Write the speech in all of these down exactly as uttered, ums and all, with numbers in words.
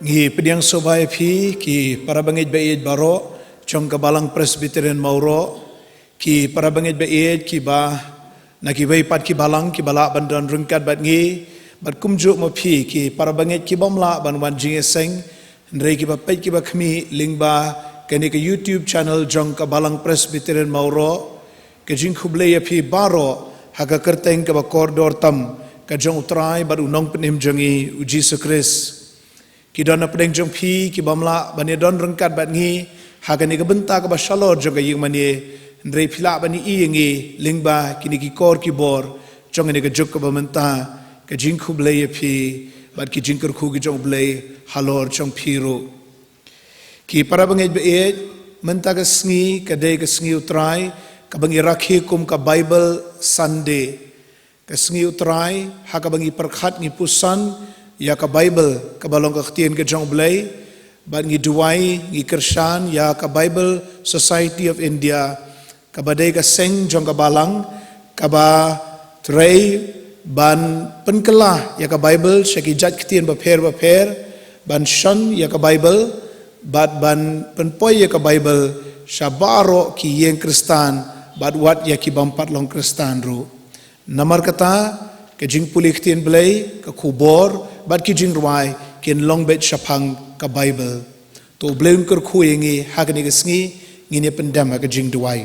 Ngi pdiang sngewbha ïa phi ki para bangeit ba ïeit baroh jong ka Balang Presbyterian Mawroh, ki para bangeit ba ïeit kiba na kiwei pat ki balang kiba lah ban don ryngkat bad ngi, bad kumjuh ma phi ki para bangeit kibym lah ban wan jingïaseng, hynrei kiba peit kiba khmih lyngba kane ka YouTube channel jong ka Balang Presbyterian Mawroh. Ka jingkhublei ïa phi baroh ha ka kyrteng kaba kordor tam ka jong U Trai bad U Nongpynim jong ngi U Jisu Khrist. Ki don na pdeng jong phi kibym lah ban ïadon ryngkat bad ngi ha kane ka bynta kaba shalor jong ka ïingmane, hynrei phi lah ban ïohi ïa ngi lyngba kine ki kor ki bor jong kane ka juk kaba mynta. Ka jingkhublei ïa phi bad ki jingkyrkhu ki jong U Blei halor jong phi ruh. Ki para bangeit ba ïeit, mynta ka sngi ka dei ka sngi U Trai kaba ngi rakhe kum ka Bible Sunday. Ka sngi U Trai ha kaba ngi pyrkhat, ngi puson ïa ka Bible kaba long ka ktien ka jong U Blei, bad ngi duwai, ngi kyrshan ïa ka Bible Society of India, kaba dei ka seng jong ka balang kaba trei ban pynkylla ïa ka Bible sha ki jait ktien bapher bapher, ban shon ïa ka Bible bad ban pynpoi ïa ka Bible sha baroh ki ïing Khristan bad wat ïa kibym pat long Khristan ruh. Namar kata, ka jingpule ktien Blei, ka khubor bad ki jingrwai kin long beit shaphang ka Bible. To U Blei un kyrkhu ïa ngi ha kane ka sngi. Ngin ïa pyndem ha ka jingduwai.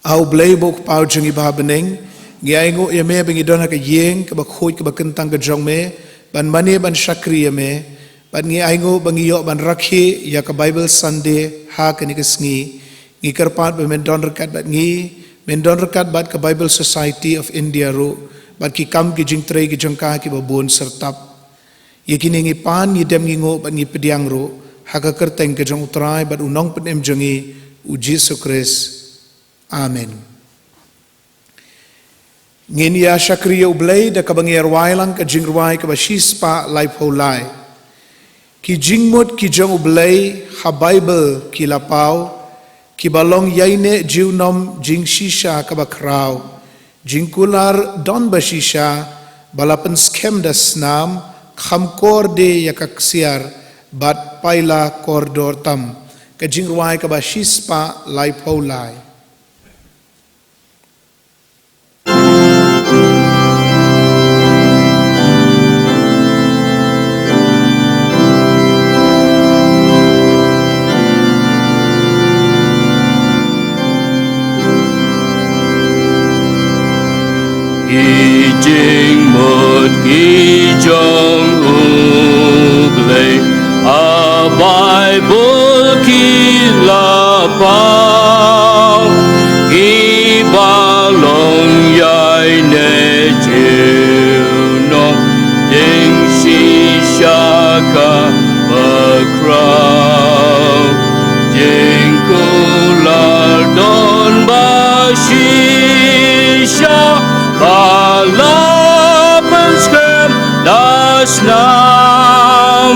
A U Blei ba U Kpa jong ngi ba ha bneng, ngi ainguh ïa Me ba ngi don ha ka ïing kaba khuid kaba kyntang ka jong Me, ban mane ban shakri ïa Me. Bad ngi ainguh ba ngi ïoh ban rakhe ïa ka Bible Sunday ha kane ka sngi. Ngi kyrpad ba Men don ryngkat bad ngi, Men don ryngkat bad ka Bible Society of India ruh, bad ki kam ki jingtrei ki jong ka kiba bun syrtap. Ïa kine ngi pan, ngi dem, ngi nguh bad ngi pdiang ruh ha ka kyrteng ka jong U Trai bad U Nongpynim jong ngi U Jisu Khrist. Amen. Ngin ïa shakri ïa U Blei da kaba ngi ïa rwai lang ka jingrwai kaba shispah laiphew lai. Ki jingmut ki jong U Blei ha Bible ki la paw, kiba long ïaineh junom jingshisha kaba khraw, jingkular don ba shisha, ba la pynskhem da snam, kham kordor ïa ka ksiar, bad paila kordor tam. Ka jingrwai kaba shispah laiphew lai. Ki jingmut ki jong U Blei ha Bible ki la paw, kiba long ïaineh junom jingshisha kaba khraw, jingkular don ba shisha, ba la pynskhem da snam,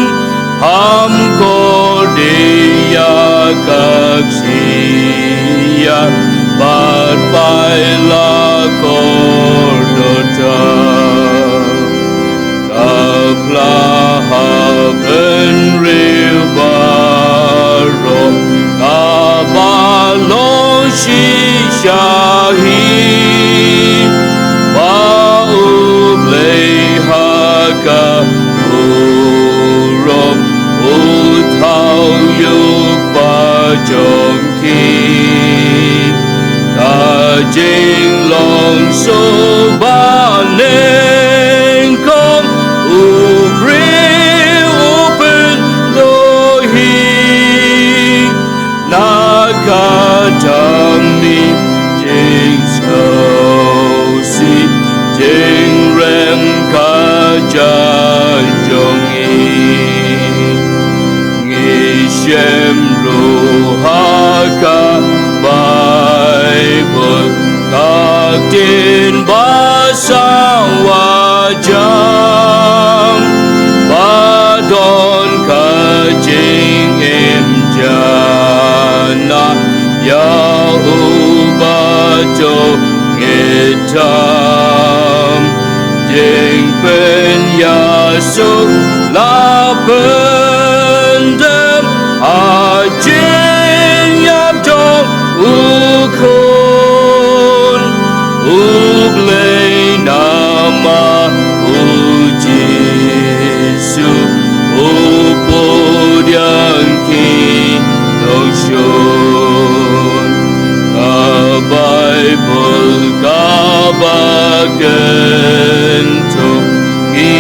kham kordor ïa ka ksiar, bad paila kordor tam. Ka pla ha bynriew baroh kaba long shisha hi, ba U Blei ha ka burom u thaw ïa u Kpa jong ki. Ka jinglong suk banyngkong, u briew u pynduh hi. Na ka jingmih jingsngewsih, jingrem ka jait jong ngi. Ngi shem ruh ha ka Baibl, ka ktien ba sawa jam, ba don ka jingim janai ïa uba to ngeit tam. Jingpynïaid Suk la pyndem ha jingïap jong u Khun u Blei namar u Jisu u pdiang ki nongshun. Ka Baibl kaba kynthup ki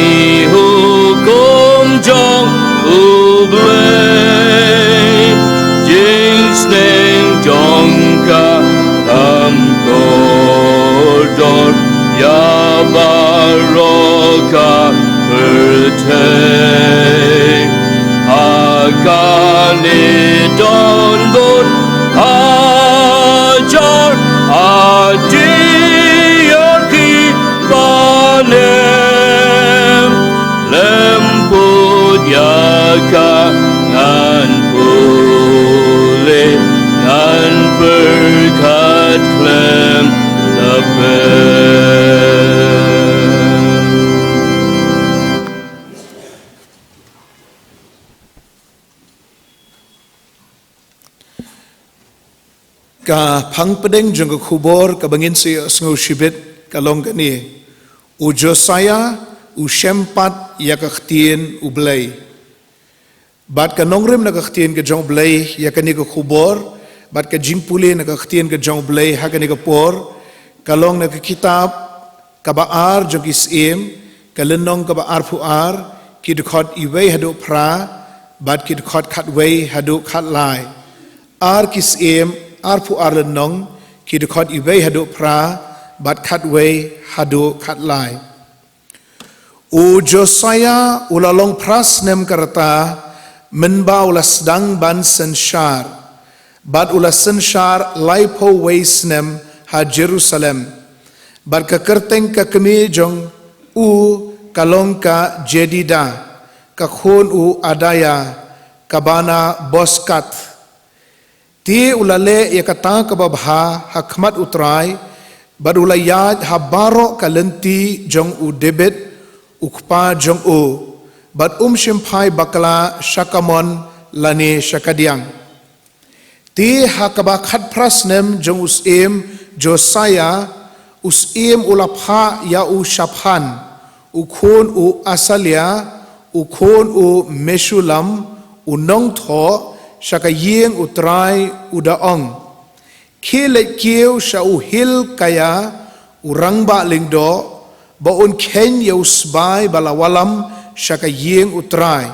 hukum jong u Blei. Jingsneng jong ka kam kordor ïa baroh ka pyrthei. Ha kane don bun hajar adiar ki banem lem put ïa ka ngan pule ngan pyrkhat khlem da pep. Ka phang pdeng jong ka khubor kaba ngin sa ïohsngew shibit ka long kane: U Josiah u shem pat ïa ka ktien U Blei. Bad ka nongrim na ka ktien ka jong U Blei ïa kane ka khubor bad ka jingpule na ka ktien ka jong U Blei ha kane ka por ka long na ka kitab kaba ar jong ki Syiem, ka lynnong kaba arphew ar, ki dkhot iwei haduh phra bad ki dkhot khatwei haduh khatlai. Ar ki Syiem arphew ar lynnong, ki dkhot iwei haduh phra bad khatwei haduh khatlai. U Josiah u la long phra snem ka rta mynba u la sdang ban synshar, bad u la synshar laiphew wei snem ha Jerusalem. Bad ka kyrteng ka kmie jong u ka long ka Jedidah, ka khun u Adaiah, kaba na Bozkath. Te u la leh ïa kata kaba bha ha khmat U Trai, bad u la ïaid ha baroh ka lynti jong u Dabid u kpa jong u, bad um shym phai bakla sha kamon lane sha kadiang. Te ha kaba khatphra snem jong u Syiem Josiah, u Syiem u la phah ïa u Shaphan, u khun u Asaliah, u khun u Meshullam, u nongthoh, sha ka ïing U Trai, u da ong: Khie leit kiew sha u Hilkiah u rangbah lyngdoh, ba un kheiñ ïa u sbai ba la wallam sha ka ïing U Trai,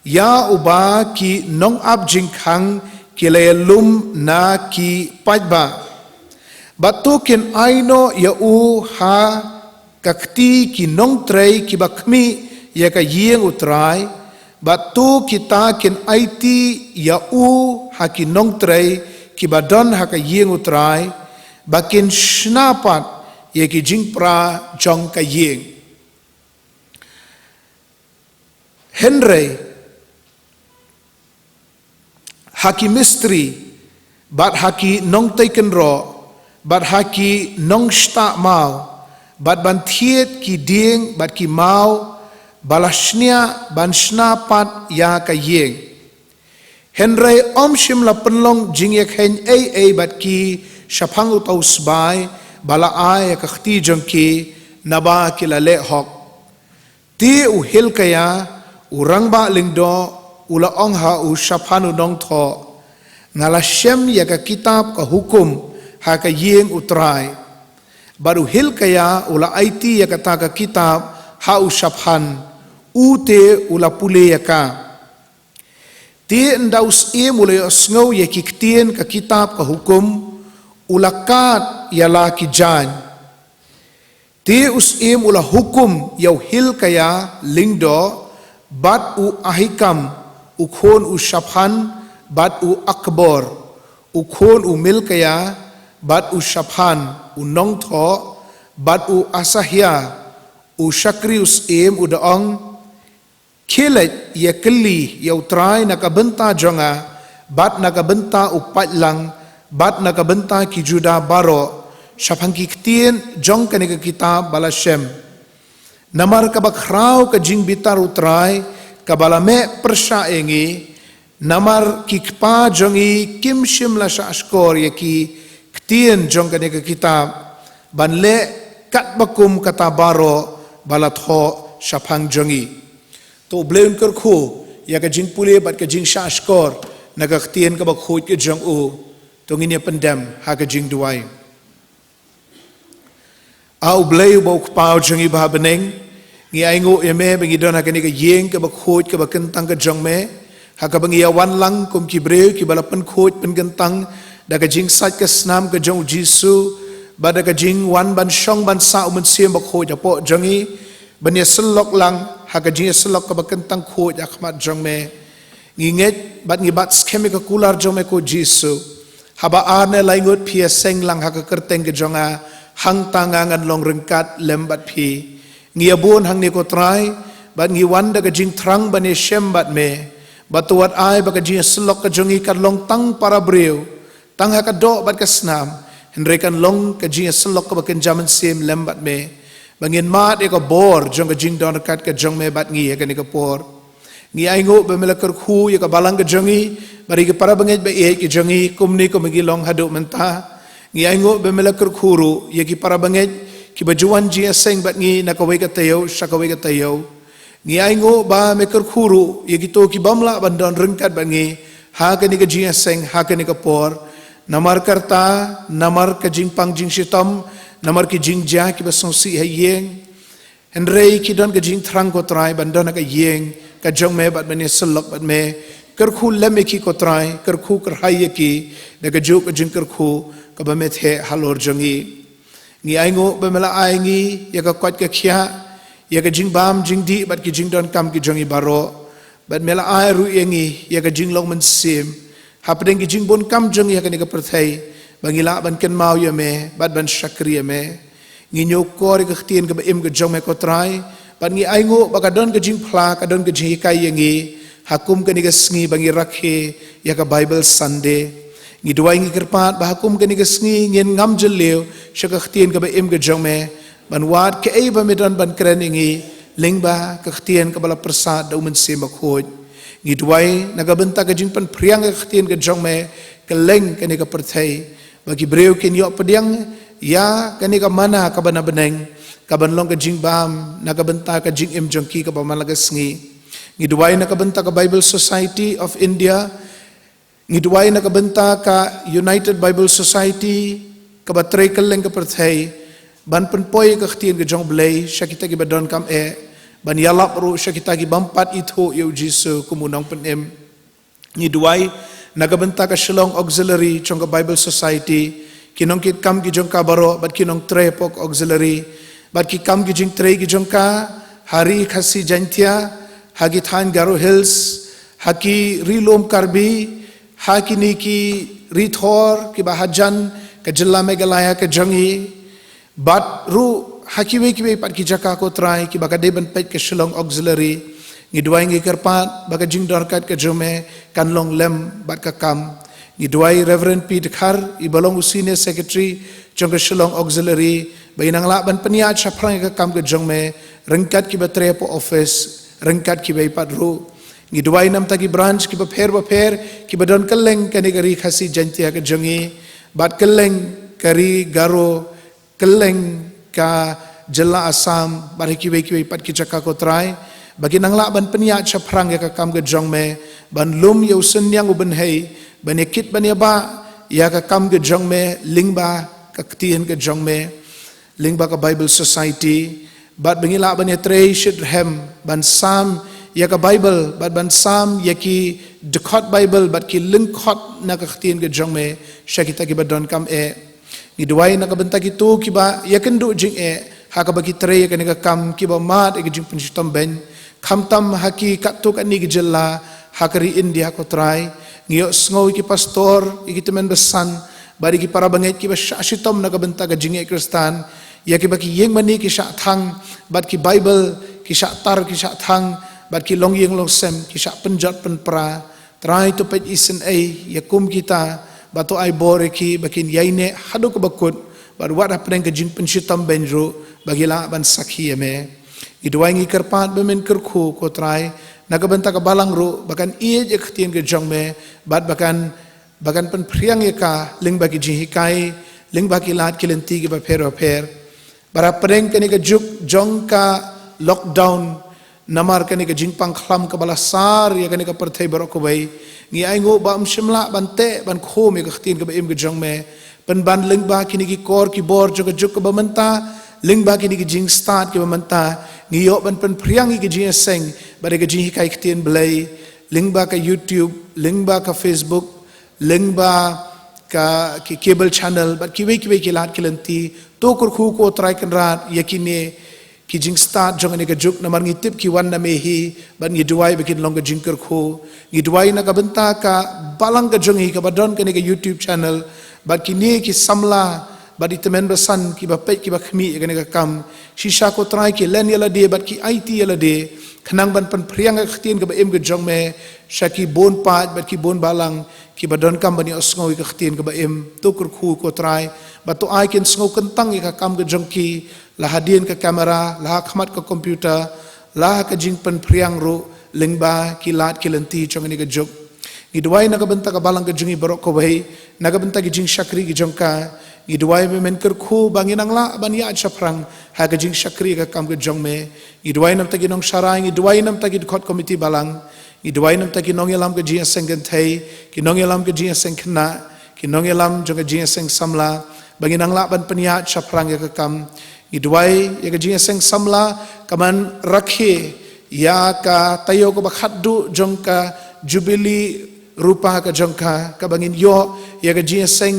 ïa uba ki nongap jingkhang ki la ïalum na ki paidbah. Bad to kin ai noh ïa u ha ka kti ki nongtrei kiba khmih ïa ka ïing U Trai, bad to kita kin aiti ïa u ha ki nongtrei kiba don ha ka ïing U Trai, ba kin shna pat ïa ki jingpra jong ka ïing. Hynrei ha ki mistri, bad ha ki nongtei kynroh, bad ha ki nongshtah maw, bad ban thied ki dieng bad ki maw, ba la shniah ban shna pat ïa ka ïing. Hynrei ym shym la pynlong jingïakheiñ ei ei bad ki shaphang uta u sbai ba la ai ha ka kti jong ki, naba ki la leh hok. Te u Hilkiah u rangbah lyngdoh u la ong ha u Shaphan u nongthoh: Nga la shem ïa ka kitab ka hukum ha ka ïing U Trai. Bad u Hilkiah u la aiti ïa kata ka kitab ha u Shaphan, u te u la pule ïa ka. Te ynda u Syiem u la ïohsngew ïa ki ktien ka kitab ka hukum, u la kad ïa la ki jaiñ. Te u Syiem u la hukum ïa u Hilkiah lyngdoh, bad u Ahikam u khun u Shaphan, bad u Akbor u khun u Milkiah, bad u Shaphan u nongthoh, bad u Asaiah u shakri u Syiem, u da ong: Khie leit ïakylli ïa U Trai na ka bynta jong nga, bad na ka bynta u paidlang, bad na ka bynta ki Judah baroh, shaphang ki ktien jong kane ka kitab ba la shem. Namar kaba khraw ka jingbitar U Trai kaba la meh pyrshah ïa ngi, namar ki kpa jong ngi kim shym la shahshkor ïa ki ktien jong kane ka kitab, ban leh katba kum kata baroh ba la thoh shaphang jong ngi. To U Blei un kyrkhu ïa ka jingpule bad ka jingshahshkor na ka ktien kaba khuid ka jong u. To ngin ïa pyndem ha ka jingduwai. A U Blei uba U Kpa jong ngi ba ha bneng, ngi ainguh ïa me ba ngi don ha kane ka ïing kaba khuid kaba kyntang ka jong me, ha kaba ngi ïa wan lang kum ki briew kiba la pynkhuid pynkyntang da ka jingsait ka snam ka jong U Jisu, bad da ka jingwan ban shong ban sah U Mynsiem Bakhuid hapoh jong ngi, ban ïasyllok lang ha ka jingïasyllok kaba kyntang khuid ha khmat jong me. Ngi ngeit bad ngi bat skhem ïa ka kular jong me ko Jisu. Haba ar ne lai ngut phi ïaseng lang ha ka kyrteng ka jong nga, hangta nga ngan long ryngkat lem bad phi. Ngi ïa bun hangne ko Trai, bad ngi wan da ka jingthrang ban ïashem bad me. Bad to wat ai ba ka jingïasyllok ka jong ngi kan long tang para briew, tang ha ka doh bad ka snam, hynrei kan long ka jingïasyllok kaba kynja mynsiem lem bad me, ba ngin mad ïa ka bor jong ka jingdon ryngkat ka jong me bad ngi ha kane ka por. Ngi ainguh ba me la kyrkhu ïa ka balang ka jong ngi, bad ïa ki para bangeit ba ïeit ka jong ngi, kumne kumba ngi long haduh mynta. Ngi ainguh ba me la kyrkhu ruh ïa ki para bangeit kiba ju wan jingïaseng bad ngi na kawei ka taïew sha kawei ka taïew. Ngi ainguh ba me kyrkhu ruh ïa kito ki bym lah ban don ryngkat bad ngi ha kane ka jingïaseng ha kane ka por, namar ka rta, namar ka jingpang jingshitom, namar ki jingjia kiba sngewsih ha ïing. Hynrei ki don ka jingthrang ko Trai ban don ha ka ïing ka jong me bad ban ïasyllok bad me. Kyrkhu lem ïa ki ko Trai, kyrkhu kyrhai ïa ki da kajuh ka jingkyrkhu kaba me theh halor jong ngi. Ngi ainguh ba me la ai ngi ïa ka koit ka khiah, ïa ka jingbam jingdih bad ki jingdonkam ki jong ngi baroh. Bad me la ai ruh ïa ngi ïa ka jinglong mynsiem hapdeng ki jingbun kam jong ngi ha kane ka pyrthei, ba ngi lah ban kynmaw ïa me bad ban shakri ïa me. Ngi ñiewkor ïa ka ktien kaba im ka jong me ko Trai, bad ngi ainguh ba ka don ka jingphla, ka don ka jinghikai ïa ngi ha kum kane ka sngi ba ngi rakhe ïa ka Bible Sunday. Ngi duwai ngi kyrpad ba ha kum kane ka sngi ngin ngam jylliew sha ka ktien kaba im ka jong me, ban wad kaei ba me don ban kren ïa ngi lyngba ka ktien kaba la pyrsad da U Mynsiem Bakhuid. Ngi duwai na ka bynta ka jingpynphriang ïa ka ktien ka jong me kylleng kane ka pyrthei, ba ki briew kin ïoh pdiang ïa kane ka manna kaba na bneng, kaban long ka jingbam na ka bynta ka jingim jong ki kaba man la ka sngi. Ngi duwai na ka bynta ka Bible Society of India, ngi duwai na ka bynta ka United Bible Society, kaba trei kylleng ka pyrthei ban pynpoi ka ktien ka jong U Blei sha kita kiba donkam eh, ban ïalap ruh sha kita ki bym pat ithuh ïa U Jisu kum U Nongpynim. Ngi duwai na ka bynta ka Shillong Auxiliary jong ka Bible Society, ki nongkitkam ki jong ka baroh bad ki nongtrei hapoh ka Auxiliary, bad ki kam ki jingtrei ki jong ka ha Ri Khasi Jaintia, ha ki thaiñ Garo Hills, ha ki ri lum Karbi, ha kine ki ri thor kiba hajan ka jylla Meghalaya ka jong ngi, bad ruh ha kiwei kiwei pat ki jaka ko Trai kiba ka dei ban peit ka Shillong Auxiliary. Ngi duwai ngi kyrpad ba ka jingdon ryngkat ka jong me kan long lem bad ka kam. Ngi duwai Reverend P Dkhar, iba long u Senior Secretary jong ka Shillong Auxiliary, ba in nang lah ban pynïaid shaphrang ïa ka kam ka jong me ryngkat kiba trei hapoh office, ryngkat kiwei pat ruh. Ngi duwai namar ki branch kiba pher bapher kiba don kylleng kane ka Ri Khasi Jaintia ka jong ngi, bad kylleng ka Ri Garo, kylleng ka jylla Assam, bad ha kiwei kiwei pat ki jaka ko Trai, ba kin nang lah ban pynïaid shaphrang ïa ka kam ka jong me, ban lum ïa u synñiang u bynhei, ban ïa kit ban ïa bah ïa ka kam ka jong me lyngba ka ktien ka jong me, lyngba ka Bible Society, bad ba ngin lah ban ïatrei shitrhem ban sam ïa ka Bible, bad ban sam ïa ki dkhot Bible bad ki lyngkhot na ka ktien ka jong me sha kita kiba donkam eh. Ngi duwai na ka bynta kito kiba ïakynduh jingeh ha kaba ki trei ïa kane ka kam, kiba mad ïa ka jingpynshitom beiñ, khamtam ha ki katto katne ki jylla ha ka ri India ko Trai. Ngi ïohsngew ïa ki pastor, ïa ki tymmen basan, bad ïa ki para bangeit kiba shah shitom na ka bynta ka jingngeit Khristan, ïa kiba ki ïing mane ki shah thang, bad ki Bible ki shah tar ki shah thang, bad ki longïing longsem ki shah pynjot pynpra. Trai, to peit isynei ïa kum kita, bad to ai bor ïa ki ba kin ïaineh haduh kaba kut, bad wat hapdeng ka jingpynshitom beiñ ruh ba ki lah ban sakhi ïa me. Ngi duwai, ngi kyrpad ba men kyrkhu, ko Trai, na ka bynta ka balang ruh, ba kan ïeit ïa ka ktien ka jong me, bad ba kan, ba kan pynphriang ïa ka lyngba ki jinghikai, lyngba ki lad ki lynti kiba pher ba pher. Bad hapdeng kane ka juk jong ka lockdown, namar kane ka jingpang khlam kaba la sar ïa kane ka pyrthei baroh kawei, ngi ainguh ba ym shym lah ban teh ban khum ïa ka ktien kaba im ka jong me. Pynban lyngba kine ki kor ki bor jong ka juk kaba mynta, lyngba kine ki jingstad kiba mynta, ngi ïoh ban pynphriang ïa ka jingïaseng bad ïa ka jinghikai ktien Blei, lyngba ka YouTube, lyngba ka Facebook, lyngba ka, ki cable channel, bad kiwei kiwei ki lad ki lynti. To kyrkhu, ko Trai Kynrad, ïa kine ki jingstad jong kane ka juk, namar ngi tip ki wan na me hi, bad ngi duwai ba kin long ka jingkyrkhu. Ngi duwai na ka bynta ka balang ka jong ngi kaba don kane ka YouTube channel, bad kine ki samla, bad i tymmen basan kiba peit kiba khmih ïa kane ka kam. Shisha, ko Trai, ki len ïa lade bad ki aiti ïa lade, khnang ban pynphriang ïa ka ktien kaba im ka jong me sha ki bun paid bad ki bun balang kiba donkam ban ïohsngew ïa ka ktien kaba im. To kyrkhu, ko Trai, ba to ai kin sngew kyntang ïa ka kam ka jong ki, la hadien ka kamera, la ha khmat ka computer, la ha ka jingpynphriang ruh lyngba ki lad ki lynti jong kane ka juk. Ngi duwai na ka bynta ka balang ka jong ngi baroh kawei, na ka bynta ki jingshakri ki jong ka. Ngi duwai ba men kyrkhu ba ngin nang lah ban ïaid shaphrang ha ka jingshakri ka kam ka jong me. Ngi duwai namar ki nongsharai, ngi duwai namar ki dkhot komiti balang, ngi duwai namar ki nongïalam ka jingïaseng kynthei, ki nongïalam ka jingïaseng khynnah, ki nongïalam jong ka jingïaseng samla, ba ngin nang lah ban pynïaid shaphrang ïa ka kam. Ngi duwai ïa ka jingïaseng samla ka ban rakhe ïa ka taïew kaba khatduh jong ka jubili rupa ka jong ka, kaba ngin ïoh ïa ka jingïaseng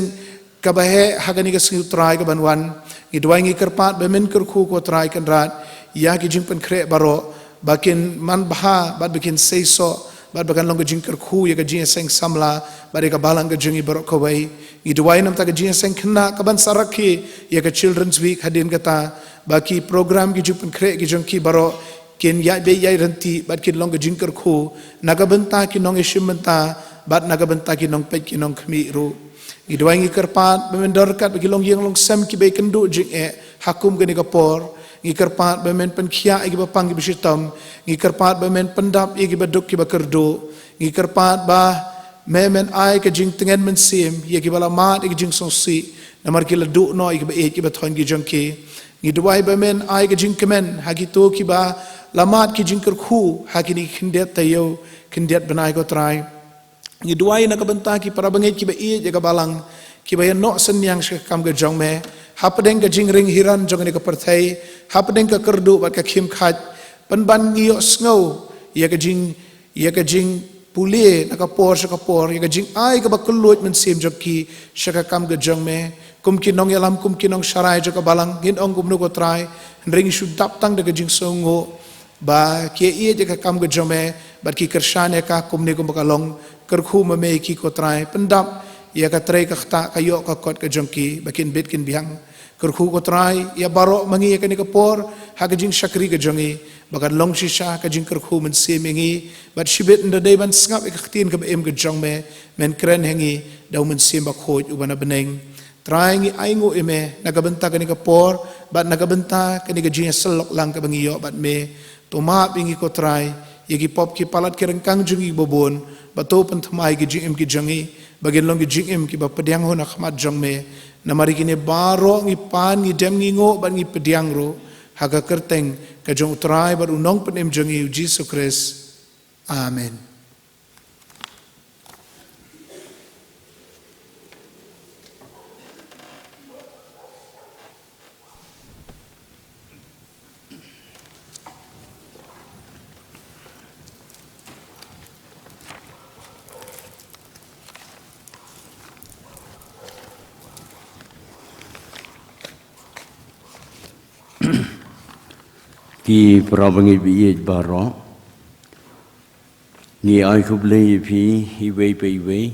kaba heh ha kane ka sngi u Trai ka ban wan. Ngi duwai, ngi kyrpad ba men kyrkhu, ko Trai Kynrad, ïa ki jingpynkhreh baroh, ba kin man bha bad ba kin seisoh, bad ba kan long ka jingkyrkhu ïa ka jingïaseng samla bad ïa ka balang ka jong ngi baroh kawei. Ngi duwai namar ka jingïaseng khynnah ka ban sa rakhe ïa ka Children's Week hadien kata, ba ki program, ki jingpynkhreh ki jong ki baroh kin ïaid beit ïaid ryntih bad kin long ka jingkyrkhu na ka bynta ki nongïashim bynta bad na ka bynta ki nongpeit ki nongkhmih ruh. Ngi duwai, ngi kyrpad ba men don ryngkat bad ki longïing longsem kiba ïakynduh jingeh ha kum kane ka por. Ngi kyrpad ba men pynkhiah ïa kiba pang kiba shitom. Ngi kyrpad ba men pyndap ïa kiba duk kiba kyrduh. Ngi kyrpad ba me men ai ka jingtngen mynsiem ïa kiba la mad ïa ka jingsngewsih namar ki la duh noh ïa kiba ïeit kiba thoiñ ki jong ki. Ngi duwai ba men ai ka jingkmen ha kito kiba la mad ki jingkyrkhu ha kine ki khyndiat taïew khyndiat bnai, ko Trai. Ngi duwai na ka bynta ki para bangeit kiba ïeit ïa ka balang, kiba ïa noh synñiang sha ka kam ka jong me hapdeng ka jingring hiran jong kane ka pyrthei, hapdeng ka kyrduh bad ka khim khait. Pynban ngi ïohsngew ïa ka jing, ïa ka jingpule na ka por sha ka por ïa ka jingai kaba kylluid mynsiem jong ki sha ka kam ka jong me. Kum ki nongïalam, kum ki nongsharai jong ka balang, ngin ong kumno, ko Trai, hynrei ngi shu dap tang da ka jingsngewnguh ba ki ïeit ïa ka kam ka jong me bad ki kyrshan ïa ka kumne kumba ka long. Kyrkhu ma me ïa ki, ko Trai, pyndap ïa ka trei ka ktah, ka ïoh ka kot ka jong ki ba kin bit kin biang. Kyrkhu, ko Trai, ïa baroh ma ngi ïa kane ka por ha ka jingshakri ka jong ngi, ba kan long shisha ka jingkyrkhu mynsiem ïa ngi, bad shibit ynda dei ban sngap ïa ka ktien kaba im ka jong me, men kren ha ngi da u Mynsiem Bakhuid uba na bneng. Trai, ngi ainguh ïa me na ka bynta kane ka por bad na ka bynta kane ka jingïasyllok lang kaba ngi ïoh bad me. To map ïa ngi, ko Trai, ïa ki pop ki palat ki ryngkang jong ngi ba bun, bad to pynthymmai ïa ki jingim ki jong ngi ba kin long ki jingim kiba pdiang hun ha khmat jong me. Namar ïa kine baroh ngi pan, ngi dem, ngi nguh bad ngi pdiang ruh ha ka kyrteng ka jong u Trai bad u Nongpynim jong ngi, u Jisu Khrist. Amen. Ki para bangeit ba ïeit baroh, ngi ai khublei ïa phi iwei pa iwei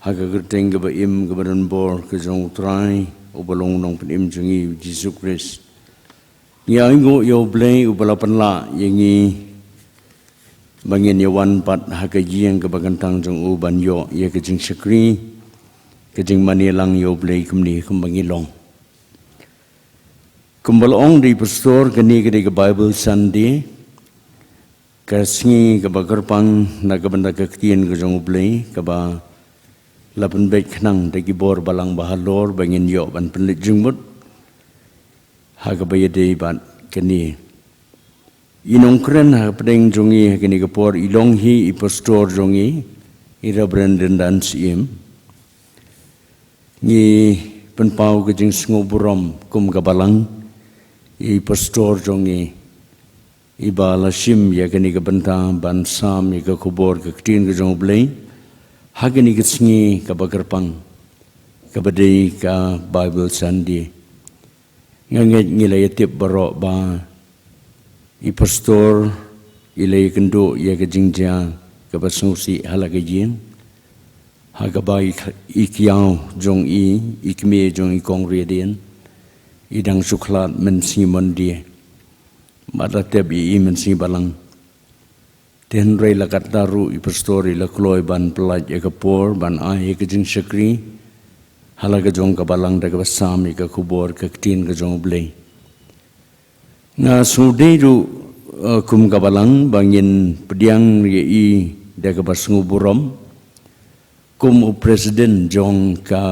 ha ka kyrteng kaba im kaba donbor ka jong u Trai uba long u Nongpynim jong ngi, u Jisu Khrist. Ngi ainguh ïa u Blei uba la pynlah ïa ngi ba ngin ïa wan pat ha ka ïing kaba kyntang jong u ban ïoh ïa ka jingshakri, ka jingmane lang ïa u Blei kumne kumba ngi long. Kumba la ong da i pastor, kane ka dei ka Bible Sunday, ka sngi kaba kyrpang na ka bynta ka ktien ka jong U Blei, kaba la pynbeit khnang da ki bor balang ba halor ba ngin ïoh ban pynleit jingmut ha kaba ïadei bad kane. I nongkren hapdeng jong ngi ha kane ka por i long hi i pastor jong ngi, i Reverend Ryndan Syiem. Ngi pynpaw ka jingsngewburom kum ka balang ïa i pastor jong ngi, iba la shim ïa kane ka bynta ban sam ïa ka khubor ka ktien ka jong U Blei ha kane ka sngi kaba kyrpang, kaba dei ka Bible Sunday. Nga ngeit ngi la ïatip baroh ba i pastor i la ïakynduh ïa ka jingjia kaba sngewsih ha la ka ïing, ha kaba i, i kiaw jong i, i kmie jong i Kong Riadien, i dang shu khlad mynsngi Monday, bad la tep ïa i mynsngi Balang. Te hynrei la katta ruh i pastor i la kloi ban pyllait ïa ka por ban ai ïa ka jingshakri ha la ka jong ka balang da kaba sam ïa ka khubor ka ktien ka jong U Blei. Nga sngewdei ruh, eh, kum ka balang ba ngin pdiang ïa i da kaba sngewburom kum u president jong ka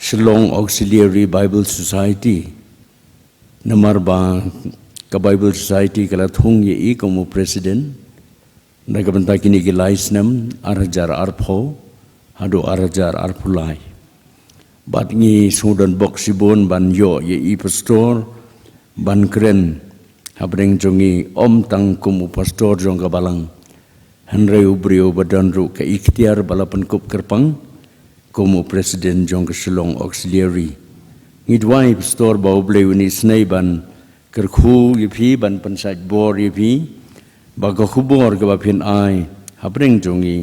Shillong Auxiliary Bible Society. Namar ba ka Bible Society ka la thung ïa i kum u president na ka bynta kine ki lai snem, ar hajar arphew haduh ar hajar arphew lai. Bad ngi sngewdon bok shibun ban ïoh ïa i pastor ban kren hapdeng jong ngi, ym tang kum u pastor jong ka balang, hynrei u briew ba don ruh ka iktiar ba la pynkup kyrpang kum u president jong ka Shillong Auxiliary. Ngi duwai pastor ba U Blei un isynei ban kyrkhu ïa phi, ban pynsait bor ïa phi, ba ka khubor kaba phin ai hapdeng jong ngi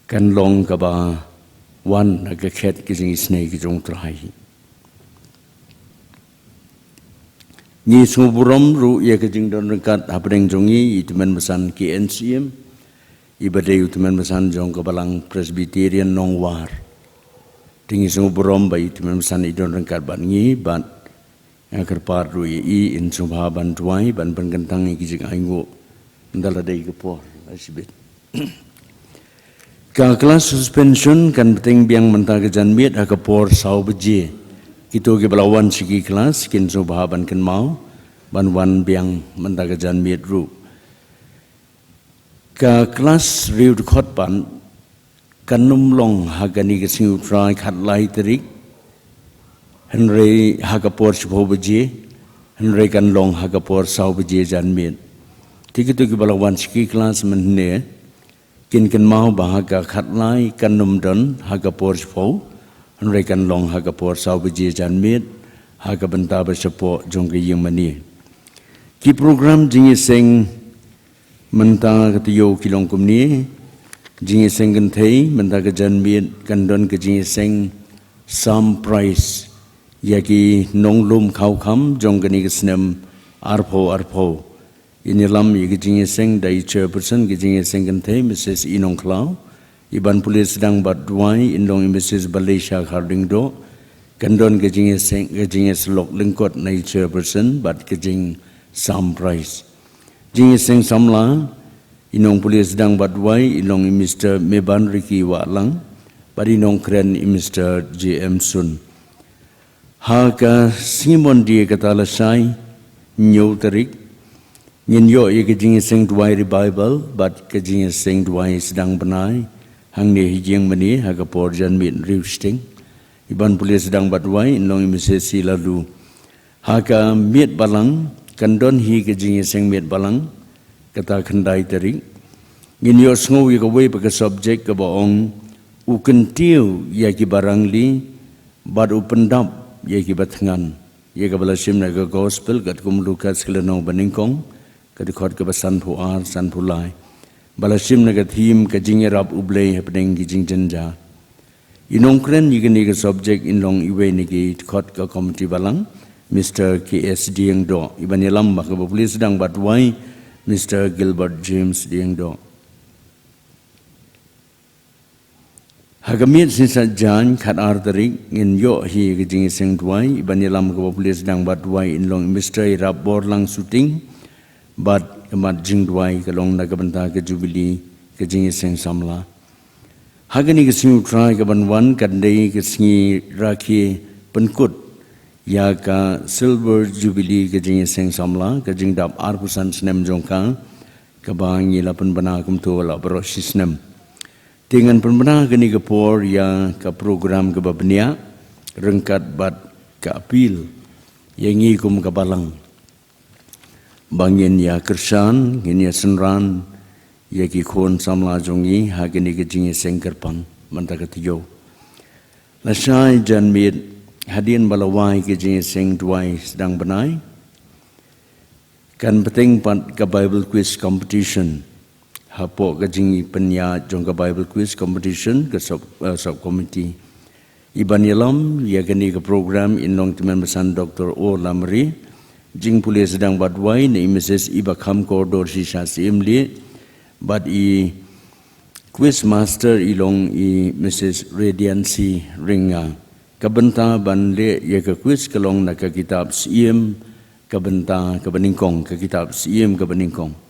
kan long kaba wan na ka khet ka jingisynei ka jong U Trai. Ngi sngewburom ruh ïa ka jingdon ryngkat hapdeng jong ngi i tymmen basan K N C M, iba dei u tymmen basan jong ka balang Presbyterian Nongwar. Te ngi sngewburom ba i tymmen basan i don ryngkat bad ngi, bad nga kyrpad ruh ïa i in sngewbha ban duwai ban pynkyntang ïa ki jingainguh. Ynda la dei ka por, la shibit. Ka class suspension kan bteng biang mynta ka janmiet ha ka por saw baje. Kito kiba la wan sha ki class kin sngewbha ban kynmaw ban wan biang mynta ka janmiet ruh. Ka class riew dkhot pat kan ym long ha kane ka sngi U Trai khatlai tarik, hynrei ha ka por shiphew baje, hynrei kan long ha ka por saw baje janmiet. Te kito kiba la wan sha ki class mynhynne kin kynmaw ba ha ka khatlai kan ym don ha ka por shiphew, hynrei kan long ha ka por saw baje janmiet ha ka bynta ba shapoh jong ka ïingmane. Ki program jingïaseng mynta ka taïew ki long kumne: jingïaseng kynthei mynta ka janmiet kan don ka jingïaseng sam prize ïa ki nonglum khaw kham jong kane ka snem arphew arphew. Yn ïalam ïa ka jingïaseng da i chairperson ka jingïaseng kynthei, Missus Inong Khlaw. I ban pule sdang bad duwai yn long i Missus Balisha Kharding Doh. Kan don ka jingïaseng, ka jingïasyllok lyngkot na i chairperson bad ka jingsam prize. Jingïaseng samla, i nongpule sdang bad duwai i long i Mister Meban Ricky Wahlang bad i nongkren i Mister J M Sun. Ha ka sngi Monday kata lashai hynñiew tarik, ngin ïoh ïa ka jingïaseng duwai revival bad ka jingïaseng duwai sdang bnai hangne ha ïingmane ha ka por janmiet hynriew shiteng. I ban pule sdang bad duwai yn long i Missus Sila Lu. Ha ka miet balang kan don hi ka jingïaseng miet balang kata khyndai tarik. Ngin ïohsngew ïa kawei pat ka subject kaba ong U Kyntiew ïa ki Barangli bad U Pyndap ïa ki Bathngan, ïa kaba la shim na ka Gospel katkum Lukas ka lynnong banyngkong, ka dkhot kaba sanphew ar, sanphew lai, ba la shim na ka theme Ka Jingïarap U Blei Hapdeng Ki Jingjynjar. I nongkren ïa kane ka subject yn long iwei na ki dkhot ka komiti balang, Mister K S Dieng Doh. I ban ïalam ha kaba pule sdang bad duwai, Mister Gilbert James Dieng Doh. Ha ka miet sngi Saitjaiñ khatar tarik ngin ïoh hi ka jingïaseng duwai, iban ïalam kaba pule sdang bad duwai in long Mister Ïarapborlang Suting, bad ka mat jingduwai ka long na ka bynta ka Jubilee ka jingïaseng samla. Ha kane ka sngi U Trai kaban wan kan dei ka sngi rakhe pynkut ïa ka Silver Jubilee ka jingïaseng samla, ka jingdap arphew san snem jong ka, kaba ngi la pynbna kumto la baroh shi snem. Te ngan pynbna kane ka por ïa ka program kaba bniah ryngkat bad ka appeal ïa ngi kum ka balang ba ngin ïa kyrshan, ngin ïa synran ïa ki khun samla jong ngi ha kane ka jingïaseng kyrpang mynta ka taïew. Lashai janmiet, hadien ba la wai ka jingïaseng duwai sdang bnai, kan bteng pat ka Bible Quiz Competition. Hapoh ka jingpynïaid jong ka Bible Quiz Competition ka sub, uh, sub committee. Iban ïalam ïa kane ka program in long i Tymmen Basan Doktor O Lamare, jingpule sdang bad duwai na i Missus Ibakhamkordor Shisha Syiemlieh, bad i Quiz Master i long i Missus Radiancy Rynga. Ka bynta ban leh ïa ka quiz ka long na ka kitab Syiem ka bynta kaba nyngkong, ka kitab Syiem kaba nyngkong.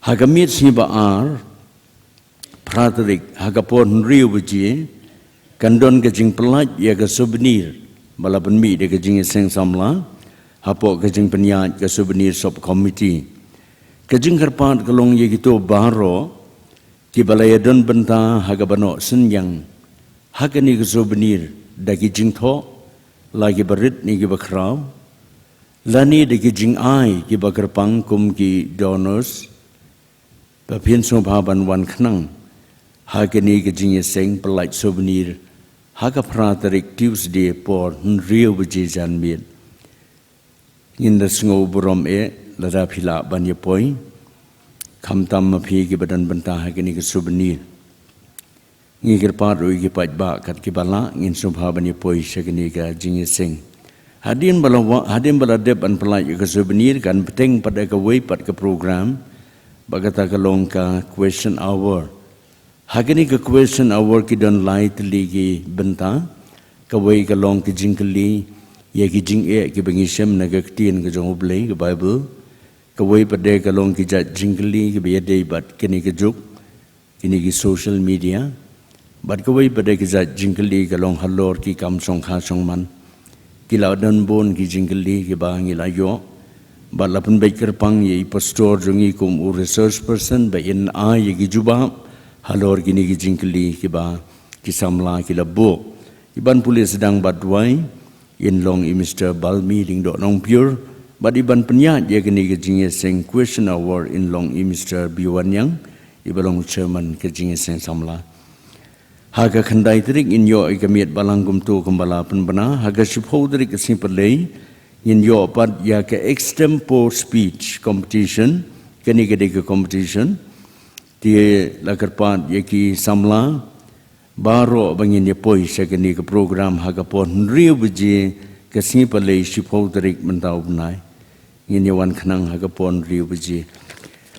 Ha ka miet sngi ba ar, phra tarik, ha ka por hynriew baje, kan don ka jingpyllait ïa ka souvenir ba la pynmih da ka jingïaseng samla hapoh ka jingpynïaid ka souvenir sub committee. Ka jingkyrpad ka long ïa kito baroh kiba la ïadon bynta ha kaba noh synñiang ha kane ka souvenir da ki jingthoh, la kiba rit ne kiba khraw, lane da ki jingai kiba kyrpang kum ki donors, ba phin sngewbha ban wan khnang ha kane ka jingïaseng pyllait souvenir ha ka phra tarik Tuesday por hynriew baje janmiet. Ngin da sngew burom eh lada phi lah ban ïapoi, khamtam ma phi kiba don bynta ha kane ka souvenir. Ngi kyrpad ruh ïa ki paidbah kat kiba lah, ngin sngewbha ban ïapoi sha kane ka jingïaseng. Hadien ba la wa-, hadien ba la dep ban pyllait ïa ka souvenir kan bteng pat da kawei pat ka program, ba kata ka long ka question hour. Ha kane ka question hour ki don lai tylli ki bynta. Kawei ka long ki jingkylli ïa ki jingeh kiba ngi shem na ka ktien ka jong U Blei, ka Bible. Kawei pat de ka long ki jait jingkylli kiba ïadei bad kine ki juk, kine ki social media. Bad kawei pat de ki jait jingkylli ka long halor ki kam shongkha shongman. Ki la don bun ki jingkylli kiba ngi la ïoh. Bad la pynbeit kyrpang ïa i pastor jong ngi kum u resource person ba in ai ïa ki jubab halor kine ki jingkylli kiba ki samla ki la buh. Iban pule sdang bad duwai in long i Mister Balmi Lyngdoh Nongpyiur, bad iban pynïaid ïa kane ka jingïaseng question hour in long i Mister Biwan Yang, iba long chairman ka jingïaseng samla. Ha ka khyndai tarik ngin ïoh ïa ka miet balang kumto kumba la pynbna, ha ka shiphew tarik ka sngi Palei ngin ïoh pat ïa ka extempore speech competition, kane ka dei ka competition. Te la kyrpad ïa ki samla baroh ba ngin ïapoi sha kane ka program ha ka por hynriew baje ka sngi Palei shiphew tarik mynta u bnai. Ngin ïawan khnang ha ka por hynriew baje.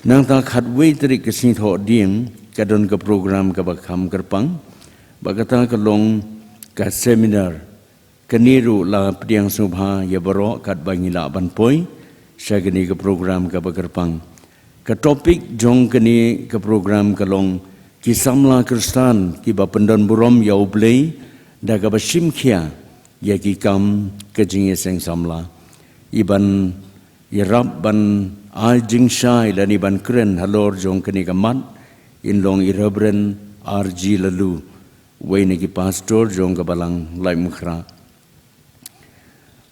Nangta khatwei tarik ka sngi Thohdieng ka don ka program kaba kham kyrpang, ba kata ka long ka seminar. Kane ruh la pdiang sngewbha ïa baroh katba ngi lah ban poi sha kane ka program kaba kyrpang. Ka topic jong kane ka program ka long ki samla Khristan kiba pyndon burom ïa U Blei da kaba shim khia ïa ki kam ka jingïaseng samla. Iban ïarap ban ai jingshai lane ban kren halor jong kane ka mat in long i Reverend R G Laloo, uwei na ki pastor jong ka balang Laitumkhrah.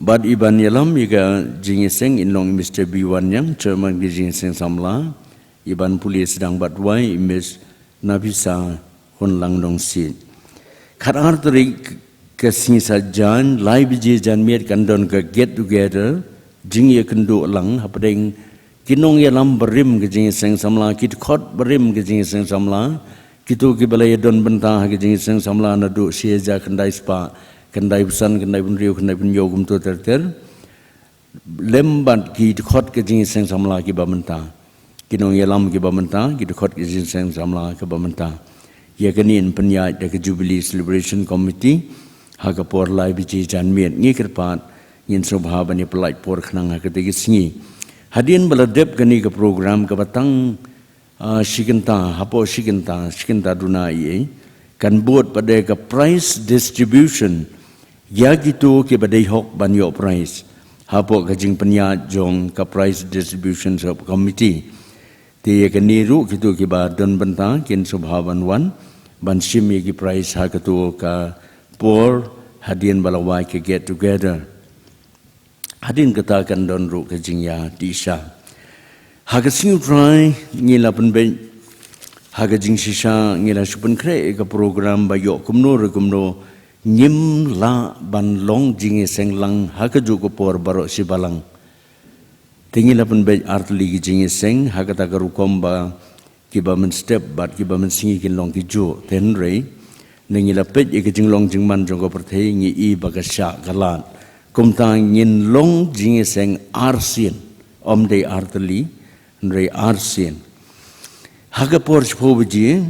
Bad iban ïalam ïa ka jingïaseng in long i Mister Biwan Yang, chairman ka jingïaseng samla, iban pule sdang bad duwai i Miss Nafisa Hunlang Nongsiej. Khatar tarik ka sngi Saitjaiñ, lai baje janmiet kan don ka get together, jingïakynduh lang hapdeng ki nongïalam barim ka jingïaseng samla, ki dkhot barim ka jingïaseng samla, kito kiba la ïadon bynta ha ka jingïaseng samla naduh shi hajar khyndai spah khyndai phew san, khyndai phew hynriew, khyndai phew hynñiew kumto ter ter. Lem bad ki dkhot ka jingïaseng samla kiba mynta, ki nongïalam kiba mynta, ki dkhot ka jingïaseng samla kiba mynta. Ïa kane yn pynïaid da ka Jubilee Celebration Committee ha ka por lai baje janmiet. Ngi kyrpad ngin sngewbha ban ïa pyllait por khnang ha kata ka sngi. Hadien ba la dep kane ka program kaba tang, ah, shi kynta, hapoh shi kynta, shi kynta duna ïa kan bud pat de ka prize distribution ïa kito kiba dei hok ban ïoh prize hapoh ka jingpynïaid jong ka prize distribution sub committee. Te ïa kane ruh kito kiba don bynta kin sngewbha ban wan ban shim ïa ki prize ha kato ka por hadien ba la wai ka get together. Hadien kata kan don ruh ka jingïatisa. Ha ka sngi U Trai ngi la pynbeit ha ka jingshisha, ngi la shu pynkhreh ïa ka program ba ïoh kumno re kumno ngim lah ban long jingïaseng lang ha kajuh ka por baroh shi balang. Te ngi la pynbeit artylli ki jingïaseng ha kata ka rukom ba kiba mynstep bad kiba mynsngi kin long kijuh. Te hynrei ne ngi la peit ïa ka jinglong jingman jong ka pyrthei, ngi i ba ka shah ka lad. Kumta ngin long jingïaseng arsien, ym dei artylli, hynrei arsien. Ha ka por shiphew baje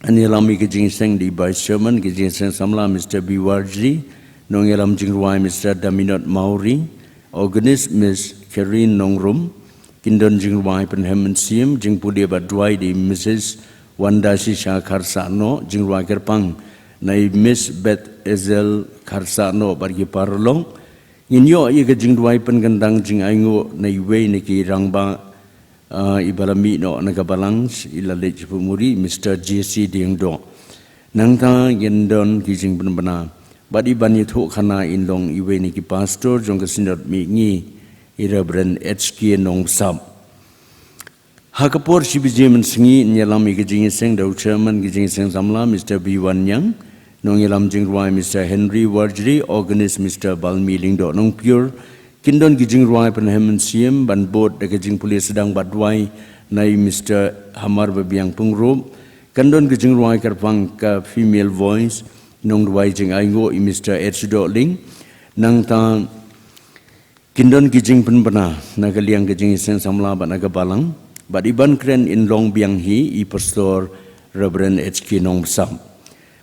yn ïalam ïa ka jingïaseng da i Vice Chairman ka jingïaseng samla Mister B Warjri, nongïalam jingrwai Mister Daminot Mawrie, organist Miss Karen Nongrum. Kin don jingrwai pynhem mynsiem, jingpule bad duwai da i Missus Wanda Shisha Kharsahnoh, jingrwai kyrpang na i Miss Beth Ezel Kharsahnoh bad ki paralok. Ngin ïoh ïa ka jingduwai pynkyndang jingainguh na iwei na ki rangbah, ah, iba la mih noh na ka balang, i la leit shiput muri, Mister J C Diengdoh. Nangta ngin don ki jingpynbna bad iban ïathuhkhana yn long iwei na ki pastor jong ka Synod Mihngi, i Reverend H K Nongbsap. Ha ka por shi baje mynsngi yn ïalam ïa ka jingïaseng da u Chairman ka jingïaseng samla Mister B Wanniang, nongïalam jingrwai Mister Henry Warjri, organist Mister Balmi Lyngdoh Nongpyiur. Kin don ki jingrwai pynhem mynsiem ban bud da ka jingpule sdang bad duwai na i Mister Hamar Babiang Pyngrope. Kan don ki jingrwai kyrpang ka female voice, nongduwai jingainguh i Mister H Dohling. Nangta kin don ki jingpynbna na ka liang ka jingïaseng samla bad na ka balang, bad iban kren yn long biang hi i Pastor Reverend H K Nongbsap.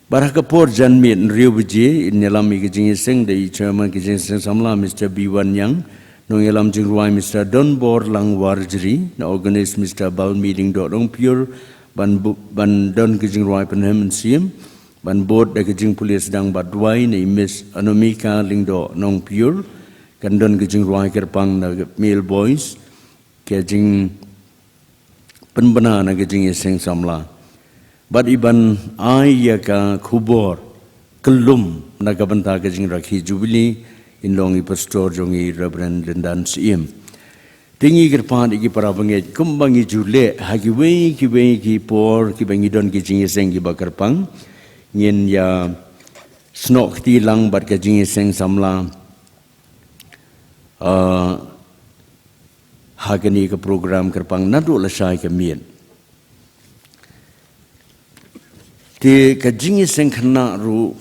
Bad ha ka por janmiet hynriew baje yn ïalam ïa ka jingïaseng da i Chairman ka jingïaseng samla Mister B Wanniang, nongïalam jingrwai Mister Donborlang Warjri, na organist Mister Balmi Lyngdoh Nongpyiur, ban bu-, ban don ki jingrwai pynhem mynsiem ban bud da ka jingpule sdang bad duwai na i Miss Anomika Lyngdoh Nongpyiur. Kan don ka jingrwai kyrpang na ka male voice, ka jingpynbna na ka jingïaseng samla. Bad iban ai ïa ka khubor kyllum na ka bynta ka jingrakhe Jubilee yn long i Pastor jong i Reverend Lyndan Syiem. Te ngi kyrpad ïa ki para bangeit kumba ngi ju leh ha kiwei kiwei ki por kiba ngi don ki jingïaseng kiba kyrpang, ngin ïa snoh kti lang bad ka jingïaseng samla, ah, ha kane ka program kyrpang naduh lashai ka miet. Te ka jingïaseng khynnah ruh